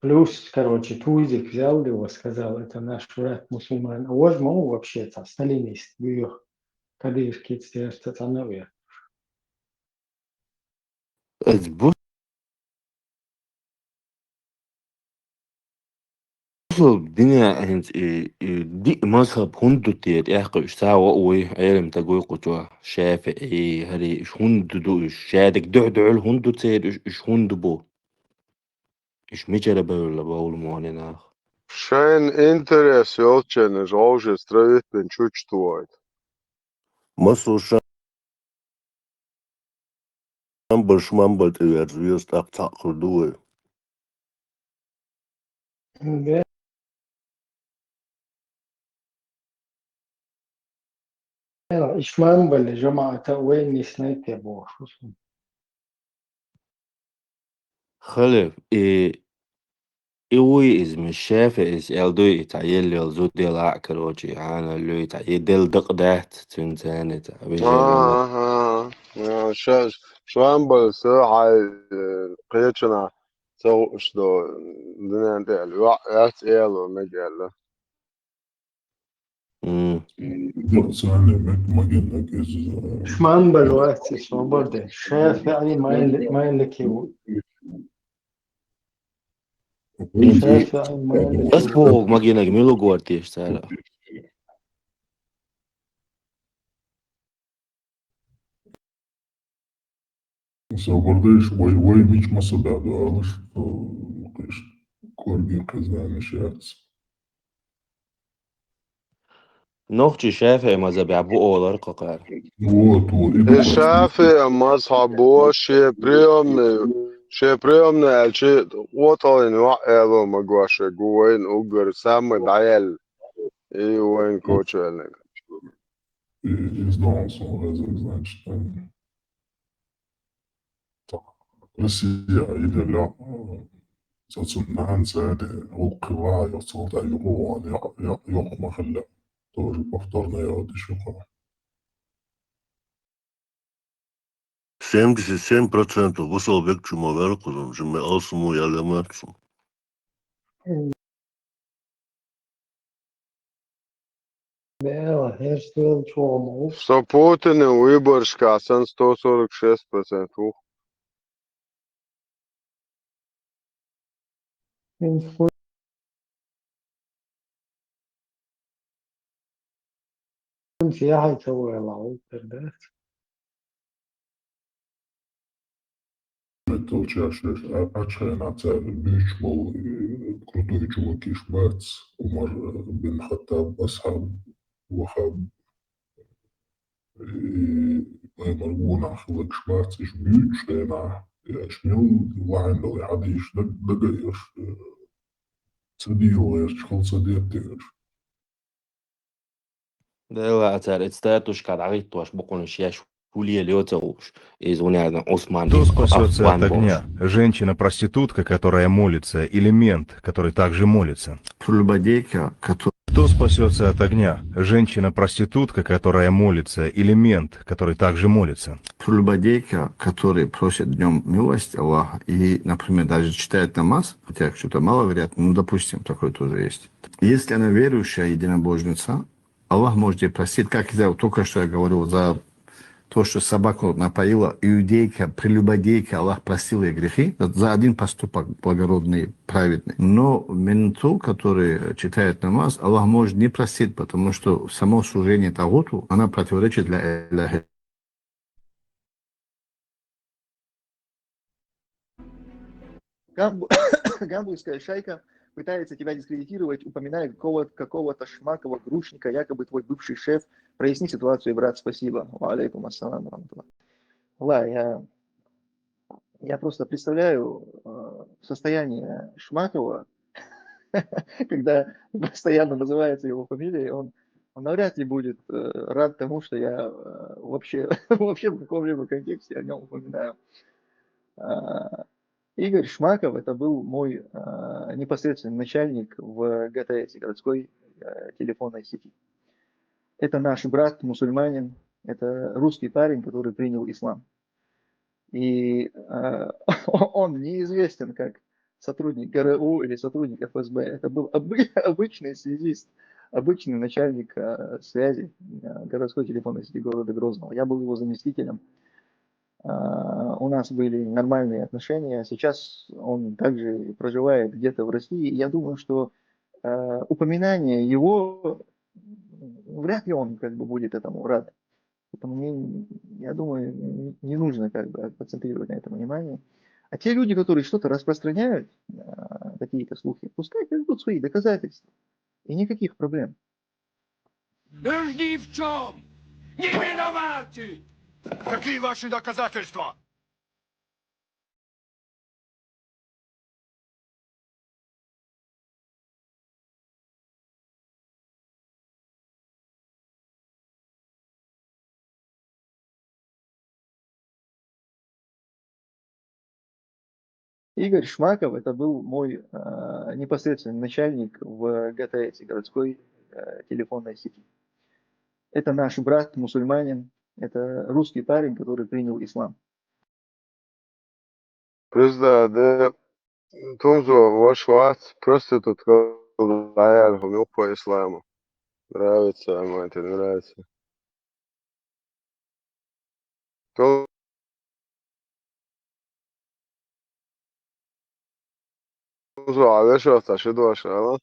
Плюс, короче, тузик взял его, сказал: «Это наш враг мусульман». А вож ма ву вообще-то сталинист, буьйху, кадыровский церковь цхьаьна а вер. Эс бу-, бусул динехь хӀинца и, и диъ мазхаб хӀунда ду те, тӀаккха уьш цхьа а вуй, Ӏелам таг вуй кху чохь, ШафиӀи, хӀара, уьш хӀунда ду уьш? Шадерг дуьхь-дуьхьал хӀунда ду церан уьш, уьш хӀунда бу? Уьш мичара бевлла бовла муха нах? Шайна интерес йолчеран уьш гӀовшеца травить бина чучу тухуьйту. Масул Шамбал Шмамбал тӀе верза веза, тӀаккха цхьаъ хир ду вай. Да. Ишмамбали жамаӀата вай нисна те бохуш. Халев, и, и вуй иза, ма ШафиӀис аьлла дуй, и цхьа елла йолу зуда яла а, короче, хьанал луьй цхьа, и делла дакъа дац, цуьнан царна цхьа вежарий ма. Ага, ага. Ша-, Шамбалса хьайн, э, кхечанахь ца хууш до, дуьнен тӀе аьлла, йоӀ яц эло мега аьлла. М. Дакъа царна мег-, магеннаг иза. Шмамбал вац и, собар де. ШафиӀи, Мали-, Малики ву. ШафиӀи, Малики. Ас бохург магеннаг мила гор теша цара? Собар деш, вай, вай мича масса баьду алаш, э, кхиш, корги кхезанаш яц. Нохчий шафиӀий мазхӀабехь бу олар кхакхар. Вот, вот, и Э, бу. ШафиӀий мазхӀабо шен приёмный, шен приёмный аьлча, оталин ваъ аьло магоша гу вайн уггар самый дӀаяьлла. И вайн кочаьллинг. И, и сдался, значит, э, Россия идаллехь, э, сацун нанца де, гӀуллакхила, йоцалда югӀу, я, я, йоккха ма хилла. Тоже повторно я вот ещё кхо. Семьдесят семь процентов бусалба векчу ма вер кхузам, жимма алсуму ял ямарцу. Бела, хӀерш велча вогӀу. Со Путинан выборашка сан сто сорок шесть процент ву. Меттал чаш, а, ачхьана цара буьйцуш болу, э, крутой чувакаш бац, Умар, э, бин Хаттаб, Асхьаб, Ваххаб, э, Умар гонах хиларгаш бац, уьш буьйцуш хенахь, э, уьш мел лахьан дала хьадийш даг-, дага уьш, э, ца дийла гӀерташ, хала ца детта уьш. Дела, а цара эцу статушка дӀагӀиттош бу кхунаш еш, хӀуле лоьца лууш, иза вуняна Усман Кто бин спасётся Аффан от огня? Бош. Женщина-проститутка, которая молится, или мент, который также молится? Прелюбодейка, кото- Кто спасётся от огня? Женщина-проститутка, которая молится, или мент, который также молится? Прелюбодейка, который просит днём милость Аллаха и, например, даже читает намаз, хотя что-то маловероятно, ну, допустим, такое тоже есть. Если она верующая единобожница, Аллах может ей простить, как я только что я говорил, за то, что собаку напоила, иудейка, прелюбодейка, Аллах простил ей грехи за один поступок благородный, праведный. Но менту, который читает намаз, Аллах может не простить, потому что само служение тагуту, она противоречит ля иляха. Гамбу-, гамбургская шайка пытается тебя дискредитировать, упоминая какого-, какого-то Шмакова, грушника, якобы твой бывший шеф. Проясни ситуацию, брат, спасибо. Ва алейкум ассалам ва рахматуллах. Ла, я, я просто представляю, э, состояние Шмакова, когда постоянно называется его фамилия, он, он навряд ли будет, э, рад тому, что я, э, вообще, вообще в каком-либо контексте о нём упоминаю. А, Игорь Шмаков, это был мой, а, непосредственный начальник в ГТС, городской, э, телефонной сети. Это наш брат, мусульманин, это русский парень, который принял ислам. И, э, он неизвестен как сотрудник ГРУ или сотрудник ФСБ. Это был обы-, обычный связист, обычный начальник, э, связи, э, городской телефонной сети города Грозного. Я был его заместителем. А, у нас были нормальные отношения. Сейчас он также проживает где-то в России. Я думаю, что, э, упоминание его, м, вряд ли он как бы будет этому рад. Поэтому мне, я думаю, н-, не нужно как бы акцентрировать на этом внимание. А те люди, которые что-то распространяют, а, какие-то слухи, пускай приведут свои доказательства. И никаких проблем. Уж ни в чём не виноваты! Какие ваши доказательства? Игорь Шмаков, это был мой, э, непосредственный начальник в ГТС, городской, э, телефонной сети. Это наш брат, мусульманин, это русский парень, который принял ислам. Просто, да, тоже ваш вац, просто тут дӀаяьлла хӀума юккъе ислама. Нравится, а мне это не нравится. То-, тоже, а вешал старший дуаш, а?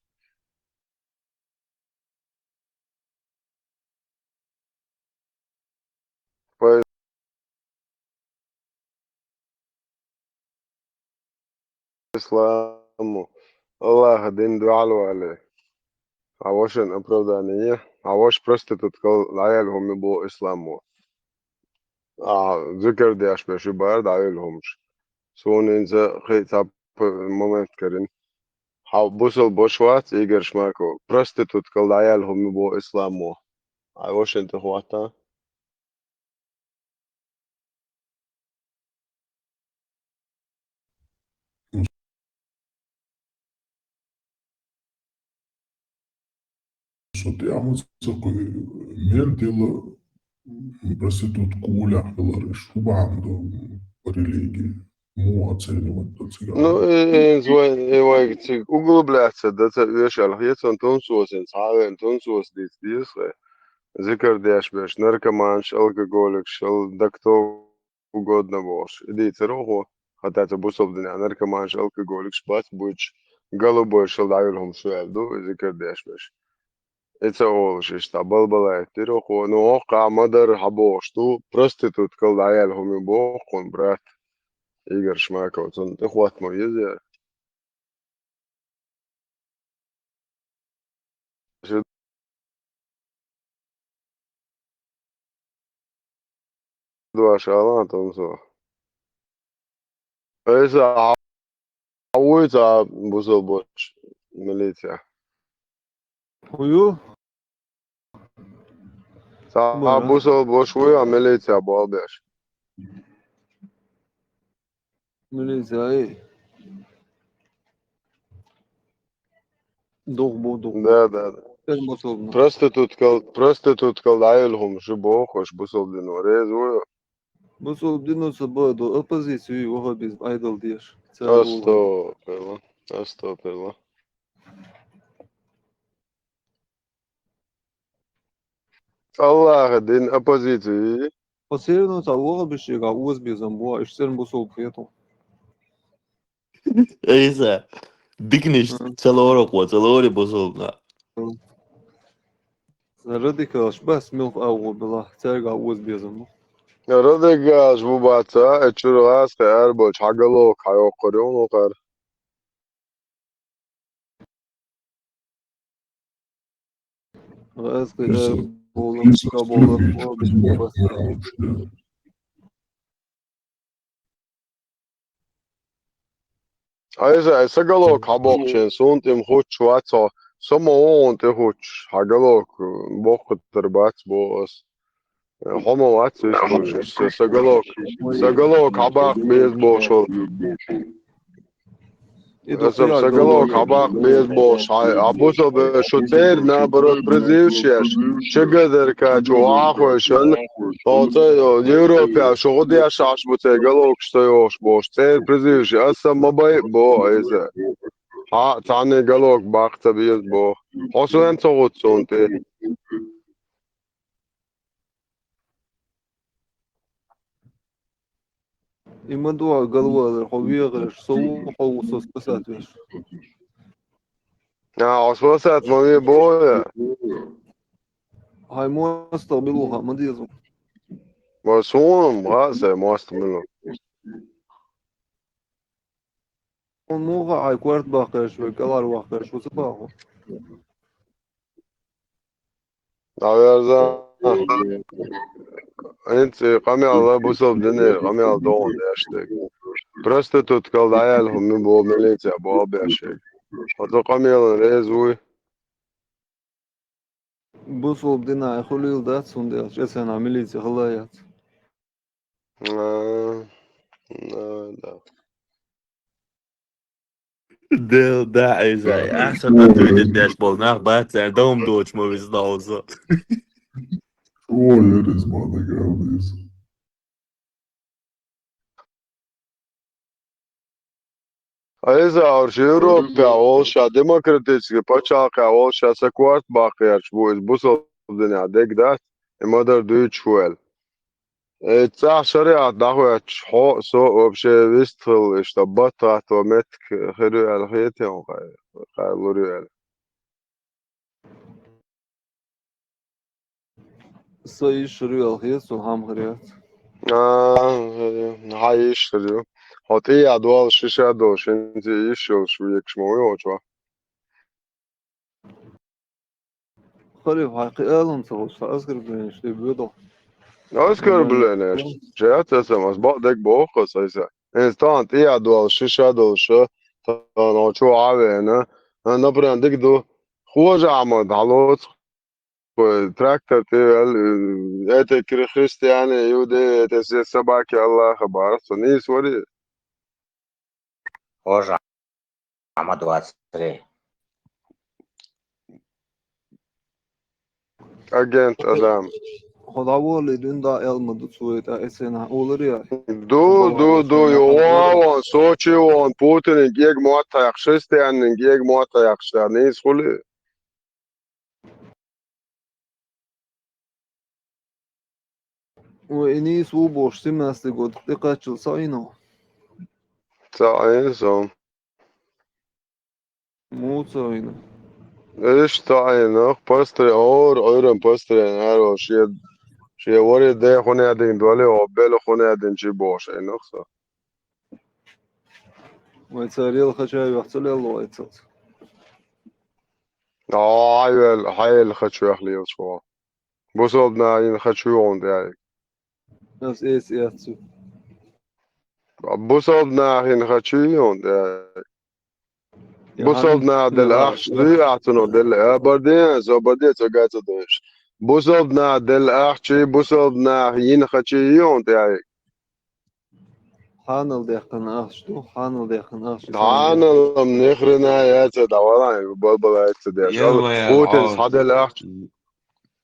По- исламо. Аллахӏа дин дуьхьал вале. Хьан вашан оправдание. Хьан ваша проституткал дӀаяьлла хӀума бо исламо. А, зикар деш беш ю бара дӀаяьлла хӀумаш. Суна инза хи цхьа п-, момент карин. Хьан бусал бош вац, Игорь Шмаков. Проституткал дӀаяьлла хӀума бо исламо. Хьан вашан тӀехватта. Со тӀехьа ма ца кхуьу, мел дела проститутка гулехь хилар, иш хӀу бахьана ду по религии? Муха оценивать ду цигахь? Ну, э, э, инза вай, э, вайга цига углубляться дац, вешал хецун тунсосин, цхьа а вен тунсос дийца деза хай. Зикар деш беш, наркоманаш, алкоголикаш, ал-, да кто угодно бохуш. И дийцар ву хьо, хӀаьта цу бусалба динехь наркоманаш, алкоголикаш бац буьйцуш, голубой шал дӀавилла хӀума шу аьлла ду, и зикар деш беш. И ца олуш иштта, балбалайт дира хьо, ну, хӀокхахь ма-дарра хьан бохуш ду, проституткал дӀаяьлла хӀума боху хьуна, брат. Игорь Шмаков, цунна тӀехватта ма еза. Шу дош алан тунсо. Айса, хьан вуй цхьа бусал бош милиция? ХӀу ю? Цхьа бусал бош вуй а милиция болх беш? Милиция, эй. Дух бу, дух. Да, да, да. Тен бусалба. Проституткал, проституткал дӀаяьлла хӀума шу бохуш, бусалба дино реза ву? Бусалба дино ца баду, оппозицию, ваххабизм, айдал деш. Астагфирулла, астагфирулла. Аллахӏа дин оппозицию. По сервину ца ваххабишега оза безам бу, иш церан бусалба хету. Айса, дикниш, ца лоракхо, ца лори бусалба. Радикалаш бас милх агӀо била, цаьрга оза безам бу. Радикалаш бу баца, э, чуьра гӀаз кхе арбалча хьагалок хьайоккхур ю, ну, кхар. Айса, ай сагалок хьабоккхучен, суна тӀе ма хуччу вац хьо, со ма ву хьуна тӀе хуччуш, хьагалок боккхуттар бац боху ас. Хьо ма вац вистхуьлуш, сан галок, сан галок хьабаккха беза бохуш волу. Аса сан галок хьабаккха беза бохуш, хьан, а бусалба шу церан наоборот призываш еш, чагадарка чу вахойшан, оцу Европе шу гӀу деш ахьаш бу церан галокаш ца йохуш бохуш, церан призываш, аса ма бай а боху иза. Хьан цхьанне галок баккха ца беза боху. Хьо суна ца гӀуц суна тӀе. И ма дуьхьа галвалар, хьо вегӀарш, со ву, хьо ву, со спасать веш. А, хьо спасать ма ве боху я? Хьайн мостагӀ билуха ма деза. Ма суна ма хаьа сайн мостагӀ билу. Хьуна муха хьайн корта баккхарш вай, кӀалхара ваккхарш ву ца баху? ДӀаверза. ХӀинца и къамел а бусалба динера, къамел догӀун деш дерг. Проституткал дӀаяьлла хӀума боху милиция болх беш ерг. Оцу къамелан реза вуй? Бусалба динехь хуьлийла дац, хӀунда аьлча эцхьанахь милиция хила яц. А, а, да. Да, да, Ӏийса, ахьа сан дуьйна деш болу нах бац, цара дом доцуш ма виза дӀа хьовзо. Чо яр иза ма дагардийса? Ӏийса, Европехь волуш ша, демократический пачхьалкхехь волуш ша, сан корта баккхарш бу, иза бусалба динехь дерг дац, и ма-дарра дуьйцуш ву аьлла. Э, цхьа шариат дӀахӀоьттуш, хьо а, со а вообще вистхила, иштта баттахӀатто меттиг хир ю аьлла хетий хьуна, кхай, кхай лур ю аьлла? Сан йиш хир ю аьлла хета суна, хьан ма хир яц. А, хьан йиш хир ю. Хьо тӀе а долуш, шиша а долуш, хӀинца йиш йолуш векаш ма вуй хьо чохь. Халиф, хьайн кхин алам ца хуьлуш, цхьа оскорбленеш де боьду. Оскорбленеш? Жац аса, ас бакъдерг боху аса. Иза тахана тӀе а долуш, шиша а долуш, тахана хьо чу а веана. Например, дика ду, хожа Ахьмад, хьалоцу, трактор тӀе ваьлла, это христиане, иудеи, это все собаки Аллаха бара, со нийса вари. Хожа Ахьмад вацаре. Агент Адам. Хьо дӀаволале дуьйна дӀа аьлла ма ду цо, тӀаккха эцценахь олура яхь? Ду, ду, ду, ю, вон, вон, Сочи вон, Путинан кӀега мотт хьаькхаш, христианан кӀега мотт хьаькхаш, ша нийса хуьлий? Вай, и нийса ву бохуш, семнадцатый год тӀекхаччалц ца Ӏийна? Ца Ӏийна со. Муха ца Ӏийна? Иштта ца Ӏийнах, пастре, хӀора Ӏуьйранна пастрена аьлла, шен, шен варе де хӀун яьдина доли, хӀо бела хӀун яьдина чи бохуш Ӏийнах со. Вай цара елхача а йохцу лелло вай цаца. Хьо хьайвел, хьайвел хачоьх лелаш ву. Бусалба наха йина хачо ю хьуна тӀаьхьа. Ас эца эццу. Бусалба наха йина хачо ю хьуна тӀаьхьа. Бусалба наха делла ахча дуй ахь цунах делла? А, барден, со барден, цо ган ца дойуш. Бусалба наха делла ахча, бусалба наха йина хачо ю хьуна тӀаьхьа. Хьанал даьккхина ахча ду, хьанал даьккхина ахча. Хьанал-м ни хрена яц, дӀавала, балбала яц деш. Путинс хьаделла ахча.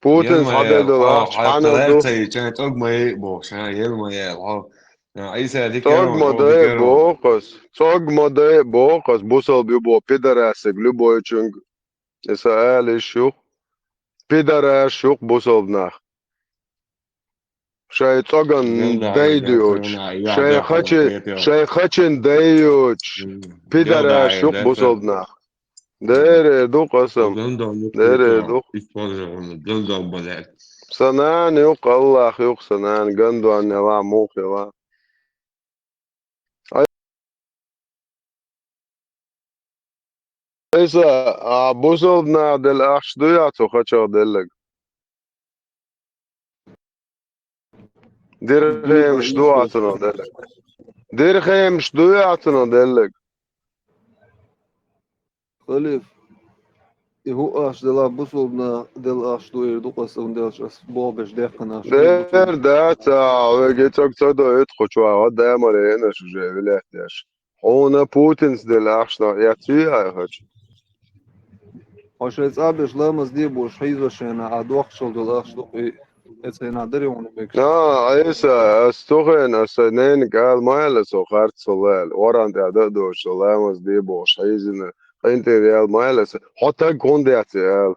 Путинс хьаделла ахча хьанал ду. Ца йича, тӀог ма яй бохуш, а, ел ма яй, хьо. Ӏийса дика. ТӀог ма дай боху ас. ТӀог ма дай боху ас, бусалба ю боху пидорасиг, любойчунга. И сан ала йиш ю-кх. Пидораш ю-кх бусалба нах. Шайн цӀоган дай доьхуш, шайн хачи-, шайн хачин дай йоцуш, пидораш ю-кх бусалба нах. Дерриг ду-кх аса. Дерриг ду-кх. Сан нана ю-кх, Аллах ю-кх сан нана, гандон яла, муха яла. Айса, а бусалба наха делла ахча дуй ахь цу хачах делларг? Дирхемаш ду ахь цунах делларг? Дирхемаш дуй ахь цунах делларг? Халиф, и хӀун ахча делахь, бусалба наха делла ахча ду эр ду-кх аса, хӀунда аьлча ас болх беш даьккхина ахча ду. Дер дац, а, вайга и цӀог ца дойуьйту кху чохь, хӀо да мара енаш уже вилет деш. Хьуна Путинс делла ахча нах эцций хьайна хача? Хьо шайн цӀа беш ламаз де бохуш хьийзошшехь а доккхачул долу ахча ду-кх и. Эцценахь дарий хьуна мегаш? А, Ӏийса, ас цу хенахь ас сайн ненага ала ма аьлла со харц хила аьлла, Къуръан тӀехь дан а доцуш со ламаз де бохуш хьийзина, къинтӀера яла ма аьлла ас. Хьо таг хӀунда яц и ала?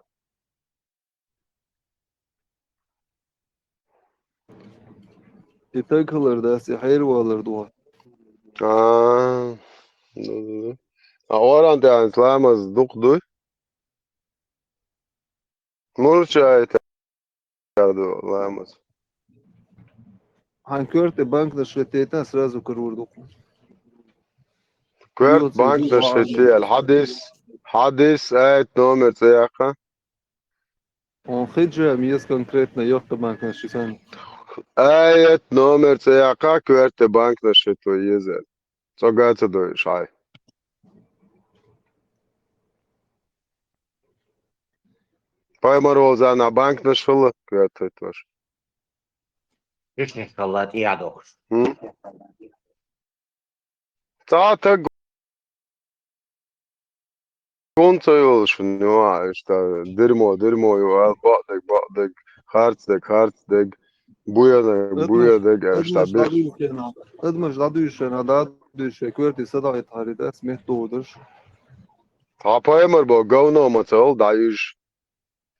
И таг хилар дац, и хьеравалар ду. А, а Къуръан тӀехь ламаз дукха дуй? Мурча айта ду ламаз. Хьайн коьрте банкнаш хӀиттийта, сразу карор ду-кх. Коьрте банкнаш хӀиттий аьлла. Хьадис, хьадис, аят, номер цӀе яккха. Хьуна хиджа ма еза конкретно йоккха банкнаш хӀиттийта. Аят, номер цӀе яккха, коьрте банкнаш хӀитто еза аьлла. ЦӀога ца дойуш хьайн. Пайхамар волу заманахь банкнаш хилла, коьрта хӀиттош. Ишнаш хилла тӀе а дохуш. ХӀун? Цхьа таг хӀунда ца йолуш хӀун ю, а, иштта дерьмо, дерьмо ю аьлла, бакъдерг, бакъдерг, харцдерг, харцдерг, буянарг, буянарг аьлла, иштта беш. Адамаш дӀадуьйшина, дӀадуьйшина, коьрте садагӀиттахьара дац, метта догӀуш. Цхьа пайхамар боху говно ма ца хилла дӀаюьйш.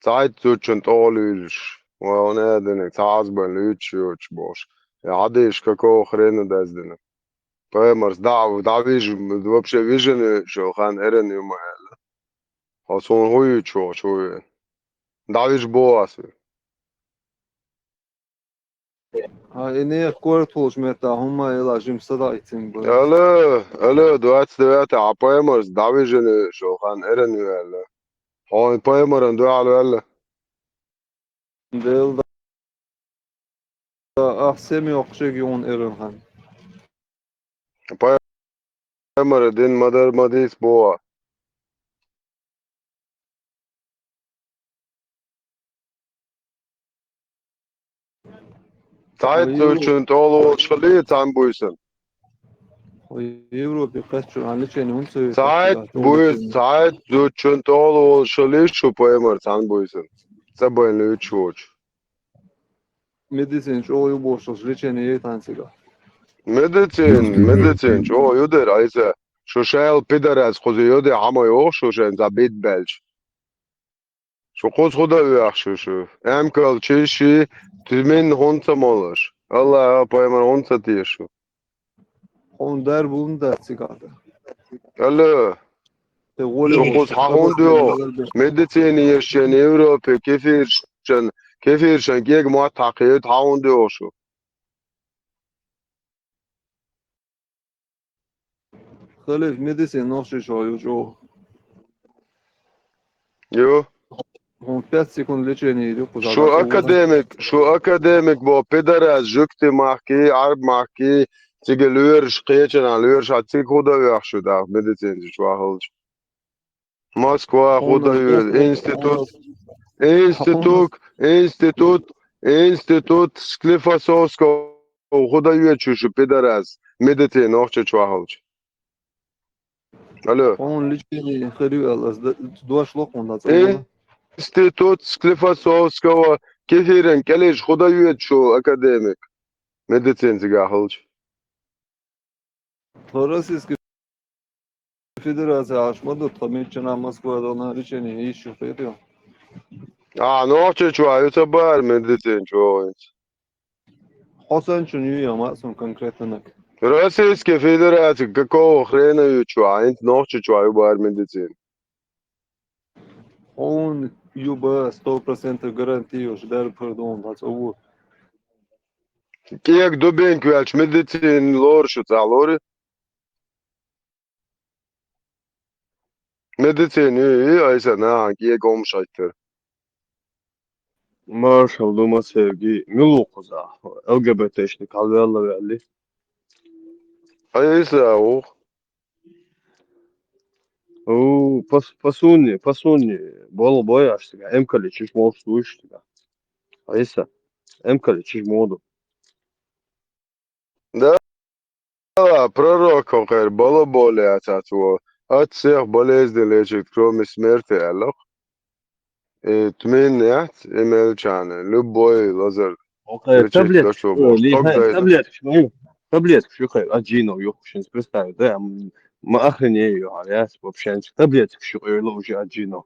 Цхьайтта зудчун тӀе а луьйлуш, вай хӀун а динарг, цхьа Ӏазбан луьйчу йоцуш бохуш. Я хьадийша какого хрена даздина? Пайхамарс дӀа, дӀавижа, вообще вижина йолу хан эрна ю ма аьлла. Хьо суна хӀун юьйцуш вохуш ву вен? ДӀавижа боху ас вен. А и нехан корта волчу меттахь хӀумма а елахь, жима садаӀийцина бан. Алло, алло, двадцать девятый, хьан пайхамарца дӀавижина ю шо, хан эрна ю аьлла. Хьо пайхамаран дуьхьал ваьлла? Дела да, ахь сема йоккхуш ерг ю хьуна эрна хан. Пайхамара дин ма-дарра ма дийца боху. Цхьайтта зудчун тӀехула волуш хилий цхьана буьйсанна? Хьо Европе кхаьчча, хьан лечение хӀунда ца вуьйцу? Цхьайтта буьйса, цхьайтта зудчун тӀехула волуш хилий шу пайхамар цхьана буьйсанна? ЦӀа байна луьйчуш воцуш. Медицина чӀогӀа ю бохуш, лечение яйтан цигахь. Медицина, медицина чӀогӀа ю дера, Ӏийса. Шу шайла пидарас кхуза йоде хьан ма йоху шу шайн цхьа бит баьлча? Шу кхуза хӀун дан оьхуш ю шу? Эмкал чиш ши, тимин хӀунда ца молуш? Аллаха пайхамар хӀунда ца теша шу? Хьуна дарба хӀунда дац цигахь дан? Алло. Шу кхуза хьан хӀунда йоху? Медицина ешчен Европе кефиршан, кефиршан кега мотт хьакхийта хьан хӀунда йоху шу? Халиф, медицина Нохчийчохь ю чӀогӀа. Ю. ХӀун пять секунд лечение ю кхуза. Шу академик, шу академик бо пидарас жуьгти махкий, Ӏарб махкий, цига лоьраш кхечанахь лоьраш, хьан цига хӀун дан оьхуш ю даха медицинца чохь хилча? Москва хӀун дан оьху? Институт, институт, институт, институт Склифосовского хӀун дан оьху шу пидарас медицина Нохчийчохь хилча? Алло. Хьуна лечение хир ю аьлла, ас д-, дош ло хьуна, дац. Институт Склифосовского кефиран кӀелиш хӀун дан оьху шу академик медицина цигахь хилча? Тхо Российский Федераци Ӏаш ма ду, тхо миччанахь Москва долу лечение йиш ю хетийо. А, Нохчийчохь ю ца бара медицина чӀогӀа хӀинца? Хьо санчун ю я массун конкретно наг? Российский Федераци какого хрена ю чохь, хӀинца Нохчийчохь ю бара медицина? Хьуна ю бара сто процентов гарантия йолуш, дарба хир ду хьуна, цхьа цӀа ву. КӀега дубенка ваьлча медицина лору шу, цхьа лору? Медицина ю, ю, Ӏийса, нахана кӀега хӀумаш хӀиттар. Маршалла ду, Масерги, мила ву кхузахь? ЛГБТ-шник хьалвелла ваьлли? Ӏийса ву. У, пас-, пасунни, пасунни, болу бой аш сега, эмкали чиш молуш дуйш сега. Ӏийса, эмкали чиш моду. Да, пророков кхайр, бала боле а цац во. От всех болезней лечит, кроме смерти, аьллакх. И тмин яц, и мелчана, любой лазар. Окей, лечит таблетка, то, что ой, вот, ли, сток хай, дает. Таблетка, ой, таблетка, шу хай, аджино, ё, хушин, представь, да, м, ма охренею, а я вообще, таблетка, шу, ой, уже аджино.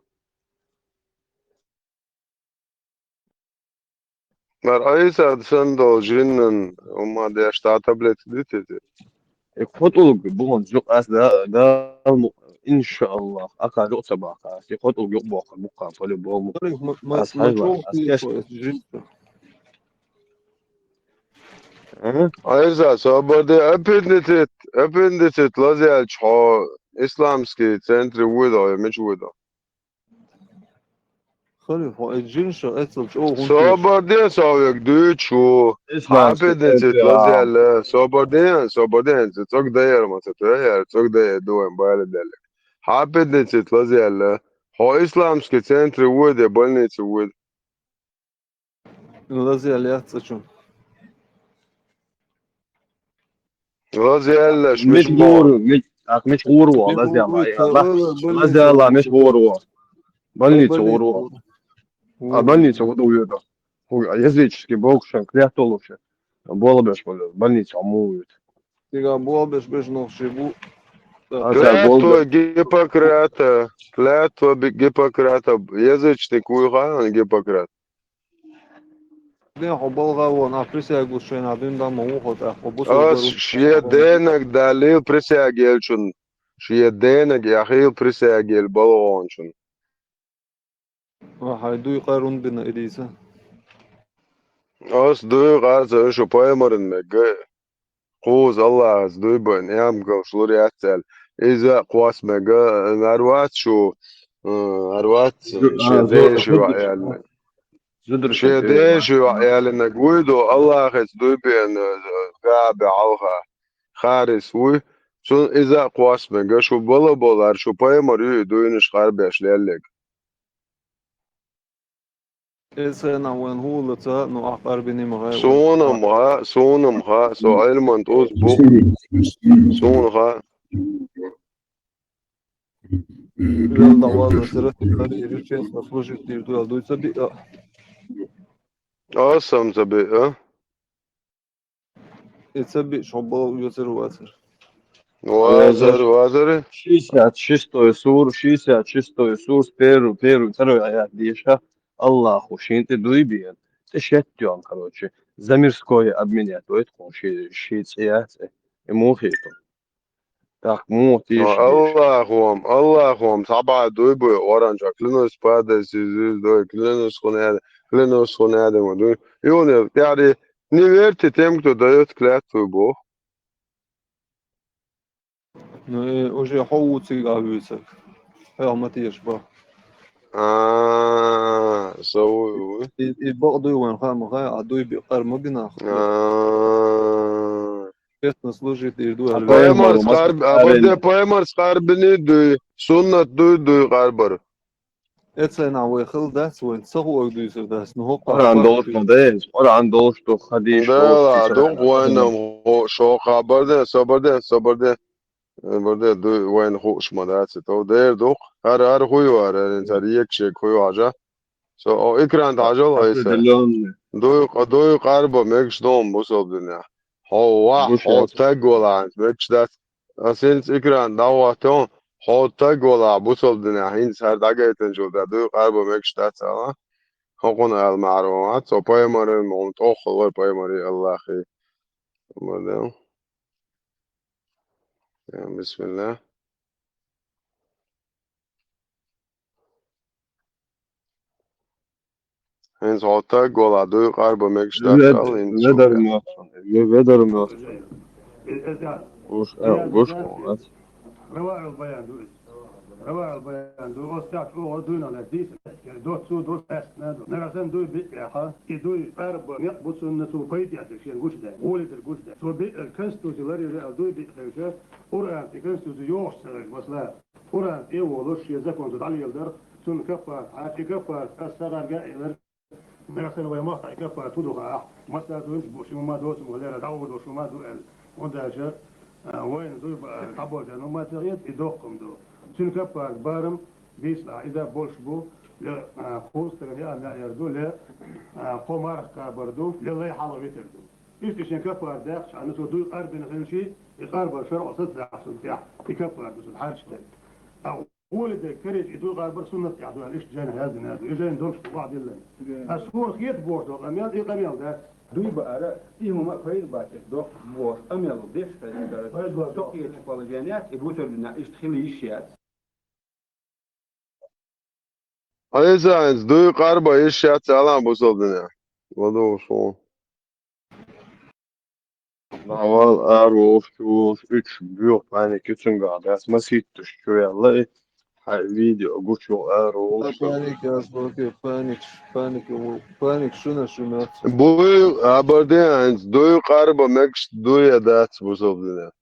Мар Ӏийса санна долу жиннан хӀумма деш, цхьа таблетка дитизи? И кхо тӀулг бу хьуна жукъ ас да, да, иншааллах, аха жукъ ца баккха ас. И кхо тӀулг юкъ боккхур бу кхана, по-любому. Ма-, ма-, ас хьажа, ас кеш. Жинца. А? Ӏийса, собар де, аппендицит, аппендицит лазаьлча хьо исламский центре вуй до, я мича вуй до? Хали, хьо и жин ша эцал чӀогӀа хӀунда. Собар де, со вега дуьйцуш ву. Исламский центре, хьапидницит лазаьлла. Собар де, собар де, цӀог даяр ма ца тоьяр, цӀог даяр ду вайн байла деллиг. Хьапидницит лазаьлла. Хьо исламский центре вуй де, больнице вуй де. Лазаьлла яц цӀа чун. Лазаьллаш мича мича боху? Гур, мич-, ак, мича гур ву, лазаьлла, лазаьлла, мича гур ву? Больница гур ву. А больница гур ву. Ху-, а языческий бокушан, креатолуша. Болабеш, больница муют. Тига болабеш, беш нохчий бу. А, клятва Гиппократа, клятва Гиппократа, язычник вуй хан Гиппократ. Ден хьо балгӀа вон, а присягу шайна дин дан ма ву хьо тӀаккха, хьо бусург. Ас шен денаг далийла присяга елчун, шен денаг яхийла присяга ел балгӀончун. А хьай дуй къарун бина Илиса. Ас дуй къарцӀа шу пайхамаран мега. Кхуза Аллахьас дуй бан, ямгал шу лур яц аьлла. Иза кхос мега, нар вац шу, м, нар вац, Зу-, а, шен зу-, деша юа зудраш, аьлла. Зудраш Шен тӀера деша юа аьлла, гуй ду, Аллахьас дуй бен, га бе хьалха. Харис вуй, цун иза кхос мега, шу бала болар, шу пайхамар ю, дуйнаш къарбеш леллиг. Эсена вайн хӀула ца, ну, ахъарби нима гъай. Сонам ха, сонам ха, со Ӏилман тӀуз бу. Сон ха. Вел давала сира, хари иричес, служит ирду, алдуй ца би, а. Асам ца би, а? И ца би, шо бал уйоцар вацар. Вазар, вазар. Шестьдесят шестой сур, шестьдесят шестой сур, первый, первый, второй аят деша. Аллаху шин тӀе дуй биен. ТӀе шеттён, короче. За мирское обменять, вот, ши, ши цӀе яц, э. И мухиту. Так, му тиш. Аллахум, Аллахум, саба дуй буй, оранжа, клянусь падай, сизиз дуй, клянусь хунеда, клянусь хунеда, дуй. И он, я, не верьте тем, кто даёт клятву Бог. Ну, э, уже хо уциг авюцаг. Хо матеш ба. А, сау. И, и бо дуй ван ха, ма ха, а дуй би къар ма бина. А. Честно служит и дуй. А пайхамар къарб-, а барде пайхамар къарбини дуй, суннат дуй, дуй къарбар. Эцена вай хил дац, вай ца хуаг дуйсар дац, ну, хо Къуръан долуш ма дайз, Къуръан долуш ду, хадис долуш. Да, ду, вайнам, хо, шо хабар де, собар де, собар де. Собар де, ду, вайн хуш ма дац, то дер дух. Хар, хар хуй вар, эн цар ек шек хуй важа. Со, о, экран тажал, айса. Определённый. Дуй, дуй къарба мегаш дом бусалдина. Хо, ва, хо, таг вала, мегаш дац. Асенц экран даватон, хо таг вала бусалдина, хинц хар дагайтан жолда, дуй къарба мегаш дац ала. Хокъун ал маърумат, со пайхамаран мон тоххал вай пайхамари Аллахи. Мадам. Я, бисмилла. Хинц хо таг вала дуй къарба мегаш дац ала, хинц ведар мёхсон, ве-, ведар мёхсон. Гуш, э, гуш, молодец. Раваъул баян ду. Раваъул баян ду. Остач о дуйна ла дис. Дот цу дот эсна ду. Нарасан дуй би яха. И дуй къарба мек бу сунна цу пайда яхи шен гуш да. Гули дер гуш да. Цу би, э, конституци лари ре дуй би хевша. Къуръан и конституци ёхш сараг масла. Къуръан и волуш е закон цу дали елдар. Цун каппар, а и каппар, а сарарга елар. Нагахьсанна вай мохь тӀа и каппар ту ду хаахь, массара дуйнаш бу, ши ма доцу ма лера, дӀагӀур ду, шу ма ду аьлла. ХӀунда аьлча, а, вайна дуй ба-, дӀаболчарна ма ца хета, и доккхам ду. Цуьнан каппар барам, бийцлахь, иза болуш бу, ле, а, кхузткъа яа маьӀяр ду, ле, а, кхо марха кхабар ду, ле лай хьалха витар ду. Иштта шен каппар даьккхача, хьанна цо дуй къарбина хилчи, и къарбар шарӀо сацдаккха цунна тӀехь, и каппар ду цунна хьарча дерг. А Гули дерг карийча и дуй къарбар суннат тӀехь ду аьлла, иштта жайна яздина ду. И жайна долуш ду, вахь диллина. Ас хӀора хета бохуш долу къамел, и къамел дац. Дуй баара, и хӀума а пайда бац, доккха бохуш, къамел деш хезна дара. Пайда бац. Со кхечу положеният, и бусалба динехь иштта хила йиш яц. Айса, хӀинца дуй къарба йиш яц, алан бусалба динехь. ЛадугӀуш ву. Вал ар волуш, чу волуш, уьш боьха паника ю цуьнгахь, дас маситташ чу яьлла и, хьайн видео гучу ар волуш. Паника, ас боху, паник, паника ву, паник шуна шу меца. Буй, абар де хӀинца, дуй къарба мегаш дуй я дац бусалба динехь.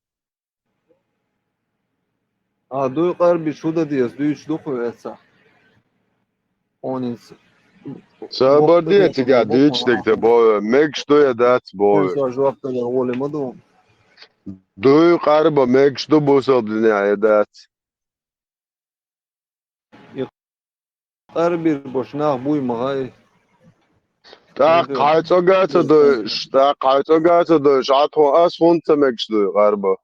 А, дуй къарбиш хӀу дан деза, дуьйцуш ду кху эцахь? Хьуна хӀинца. Сабар де, цигахь дуьйцуш дерг те боху, мегаш ду я дац боху. Хьуна со жоп дала гӀоле ма ду. Дуй къарба мегаш ду бусалба динехь я дац. И къарбир бош нах буй ма гӀай. ТӀаккха хьайн цӀога ца дойуш, тӀаккха хьайн цӀога ца дойуш, Ӏа тхо ас хӀунда ца мегаш дуй къарба?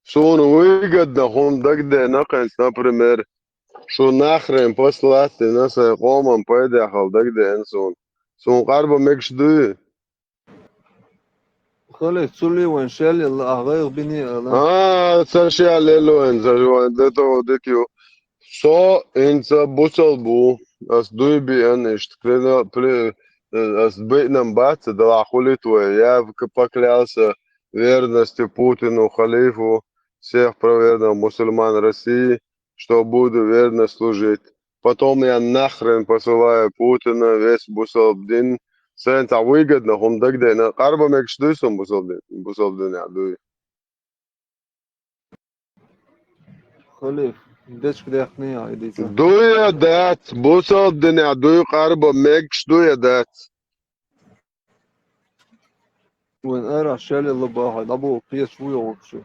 Суна выгодно хӀума дагадеана кхинца, например, шу нахрен послать дина, сайн къоман пайдехьа дагадеана суна. Суна къарба мегаш дуй? Халес, цули вайн шел елла, ахь гӀайгӀа бини ала. А, ца шел елла вайн, ца вайн, де то, де кю. Со, хӀинца бусалба ву, ас дуй биан иштта, клина-, пли-, э, ас быӀнам бац, делахь хуьлийта вай, я в-, к-, поклялся верности Путину, халифу всех правоверных мусульман России, что буду верно служить. Потом я нахрен посылаю Путина, весь бусалба дин. Сайна цхьа выгодно хӀума дагадайна, къарба мегаш дуй суна бусалба дин, бусалба динехь дуй. Халиф, дечка дехний а, идица. Дуй я дац, бусалба динехь дуй къарба мегаш дуй я дац. Вайн арахь шел лаба хьай, дӀабо кхеча вуй вообще.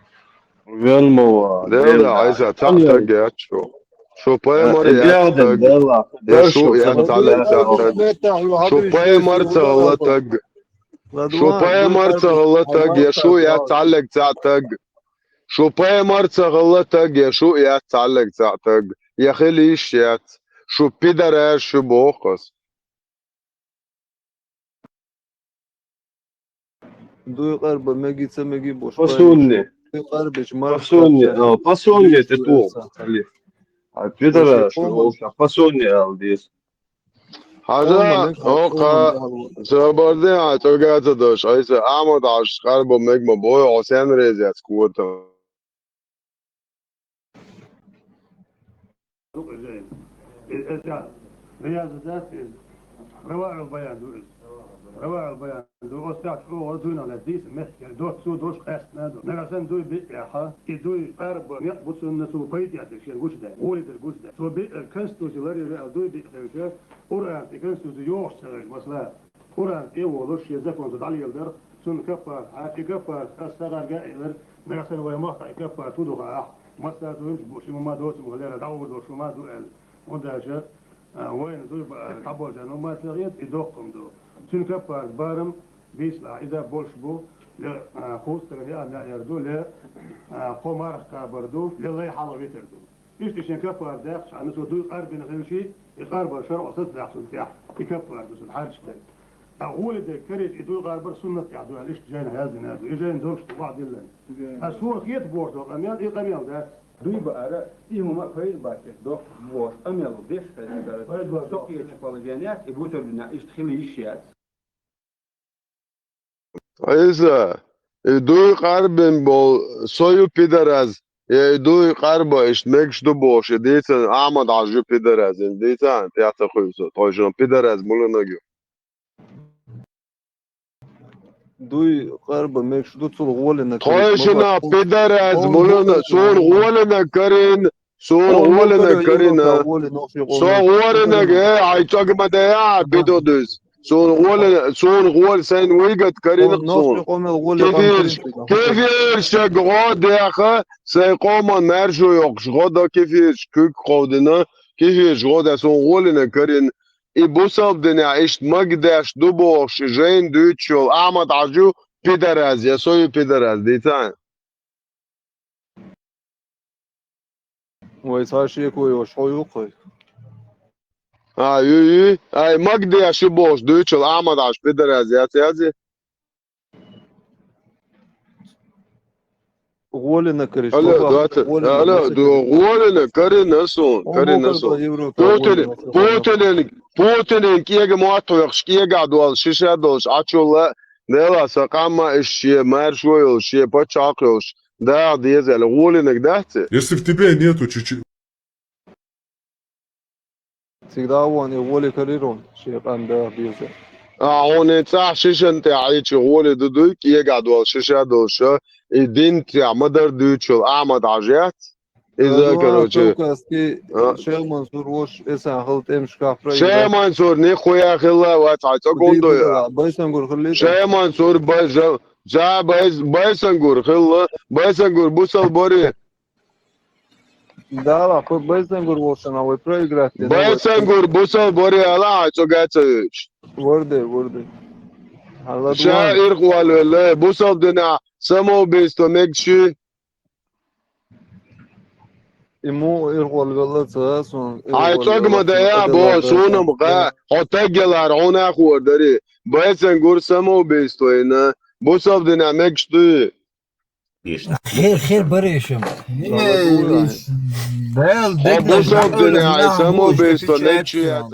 Велмова, Дела, Дела, Айса, цхьаъ Альяр. Таг яц шу. Шу пайхамар Э, яц Дела, таг. Дела, Я Дела, шу шу яц Дела, цхьаллаг Дела. Цхьаъ таг. Шу пайхамар ца гӀалла таг. Ладуан, Шу пайхамар ца гӀалла таг. Я шу яц цхьаллаг цхьаъ таг. Шу пайхамар ца гӀалла таг. Я шу яц цхьаллаг цхьаъ таг. Я хила йиш яц. Шу пидараш шу боху ас. Дуй къарба меги ца меги бош Посунни. Дуй къарбич марш Посунни, кхача. А, посунни те ту. А пидара Посунни. Посунни алдис. Хьажа, Омма, оха, Омма. Забарде, а, цӀогӀа ца дош, айса, Ахьмад Хьажас къарба мег ма бой, Хьусен резец квота. Ду иза. Иза, иза, Риязат дац иза. РаваӀил Баян ду иза. РаваӀил Баян ду. Оцу тӀехь чӀогӀа дуьйна лаьцна дийца меттигера доццо дош къаьстина ду. Нагахь санна дуй биъ яхьа, и дуй къарба некъ бу цунна цо пайда эцнарг шен гучудаьлла, гӀоле дерг гучудаьлла. Цо биъ конституци ларъяра аьлла дуй биъ хилча, Къуръан тӀе конституци йогӀуш ца хилча, масала, Къуръан тӀе а волуш, шен законца дӀалеладар, цунна каффарат хьаькхи, каффарат ас сагӀарга а элира, нагахь санна вай махкахь и каффарат хӀун ду хаахь, массара а цуьнца бу, шимма ма доцу ма лера, дӀагӀур долуш ма ду аьлла. ХӀунда аша, а, вайна дуй баара дӀаболчарна ма ца хета, и доккха ма ду. Цуьнан каффарат барам, бийцалахь, иза болуш бу, ле, а, хувцалган яа маьӀъяр ду, ле, а, кхо марха кхабар ду, ле лай хьалха витар ду. Иштта шен каффар даьккхачхьана, цо дуй къарбина хилчий, и къарбар шарӀо сацадаккха цунна тӀехь, и каффар ду цунна хьарчаш дерг. Ткъа гӀоле дерг карийча, и дуй къарбар суннат тӀехь ду аьлла, иштта жайна яздина ду. И жайна долуш ду вахьдиллан. Ткъа суна хета бохуш долу къамел, и къамел дац. Дуй баара, и хӀума пайда бац, доккха бохуш, къамел деш хезна. Пайда бац. Со кхечу положениях, и бусалба динехь иштта хила йиш яц. Айса, и дуй къарбина болу со ю пидараз, я и дуй къарба иштта мегаш ду бохуш, и дийцан Ахьмад Хьажа ю пидараз, и дийцан тӀе ца хуьйсу, тхойшинна пидараз муьлханиг ю. Дуй къарба мегаш ду цул гӀолина карийча. Тхойшинна пидараз муьлхана, суна гӀолина карийна, Суна гӀолина карийна. Со гӀолинаг, э, хьайн цӀогӀа ма дайа, бидо дуьйцу. Суна гӀолина, суна гӀоли сайн вуйгат карийна суна. Кефирш, кефирша гӀо деха, сайн къоман маьршо йоккхуш гӀо до кефирш куьг кховдина, кефирш гӀо де суна гӀолинаг карийна. И бусалба динехь иштта магадеш ду бохуш, и жайна дуьйцуш йолу Ахьмад Хьажа ю пидараз, я со ю пидараз, дийцан. Вай цхьа шеко йолуш хьо ю-кх вай? А, ю, ю. Ай, магадеш ю бохуш дуьйцуш йолу Ахьмад Хьажа пидараз яц язъе? ГӀолина карийна. Алло, ду, гӀолина карийна суна, карийна суна. Путин, Путинан, Путинан кӀега мотт хьоькхуш, кӀегахь долуш, шиша долуш, Ӏачулла, Дела, сан къам а иштта шен маьршо йолуш, шен пачхьалкх йолуш, даха деза аьлла, гӀолинаг дац и? Если в тебе нету чечи- Цига дӀа а вахана, и гӀоле карийра вон, шен къам даха деза. А, хьуна цӀахь шишан тӀехь Ӏийча гӀоле ду дуй, кӀегахь долуш, шиша долуш, и дин тӀехь ма-дарра дуьйцуш йолу Ахьмад Хьажа яц? Иза, короче, Шайх Мансур вош, эсан хала тӀемаш кахпра. Шайх Мансур, никхуя хилла вац, хьайн цӀа гур ду. Байсангур хилла. Шайх Мансур, бай-, жа-, жа-, бай-, Байсангур хилла, Байсангур бусал бари. Дала, хӀу Байсангур волчунна вай проиграть дина. Байсангур бусал бари ала, хьайн цӀа гур ца вуьйцуш. Варде, варде. Ша ирхъвалвелла, бусал дина самоубийство мегаш ю. И муха ирхъвалвелла ца, суна. Хьайн цӀогӀа ма дайа, бо, суна ма гӀа, хьо таг ялар, хьуна а хуур дари. Байсангур самоубийство йина, бусал дина мегаш дуй. Хер, хер баре шуна. Дел, хьо бусал дина, хьайн самоубийство мегаш ю.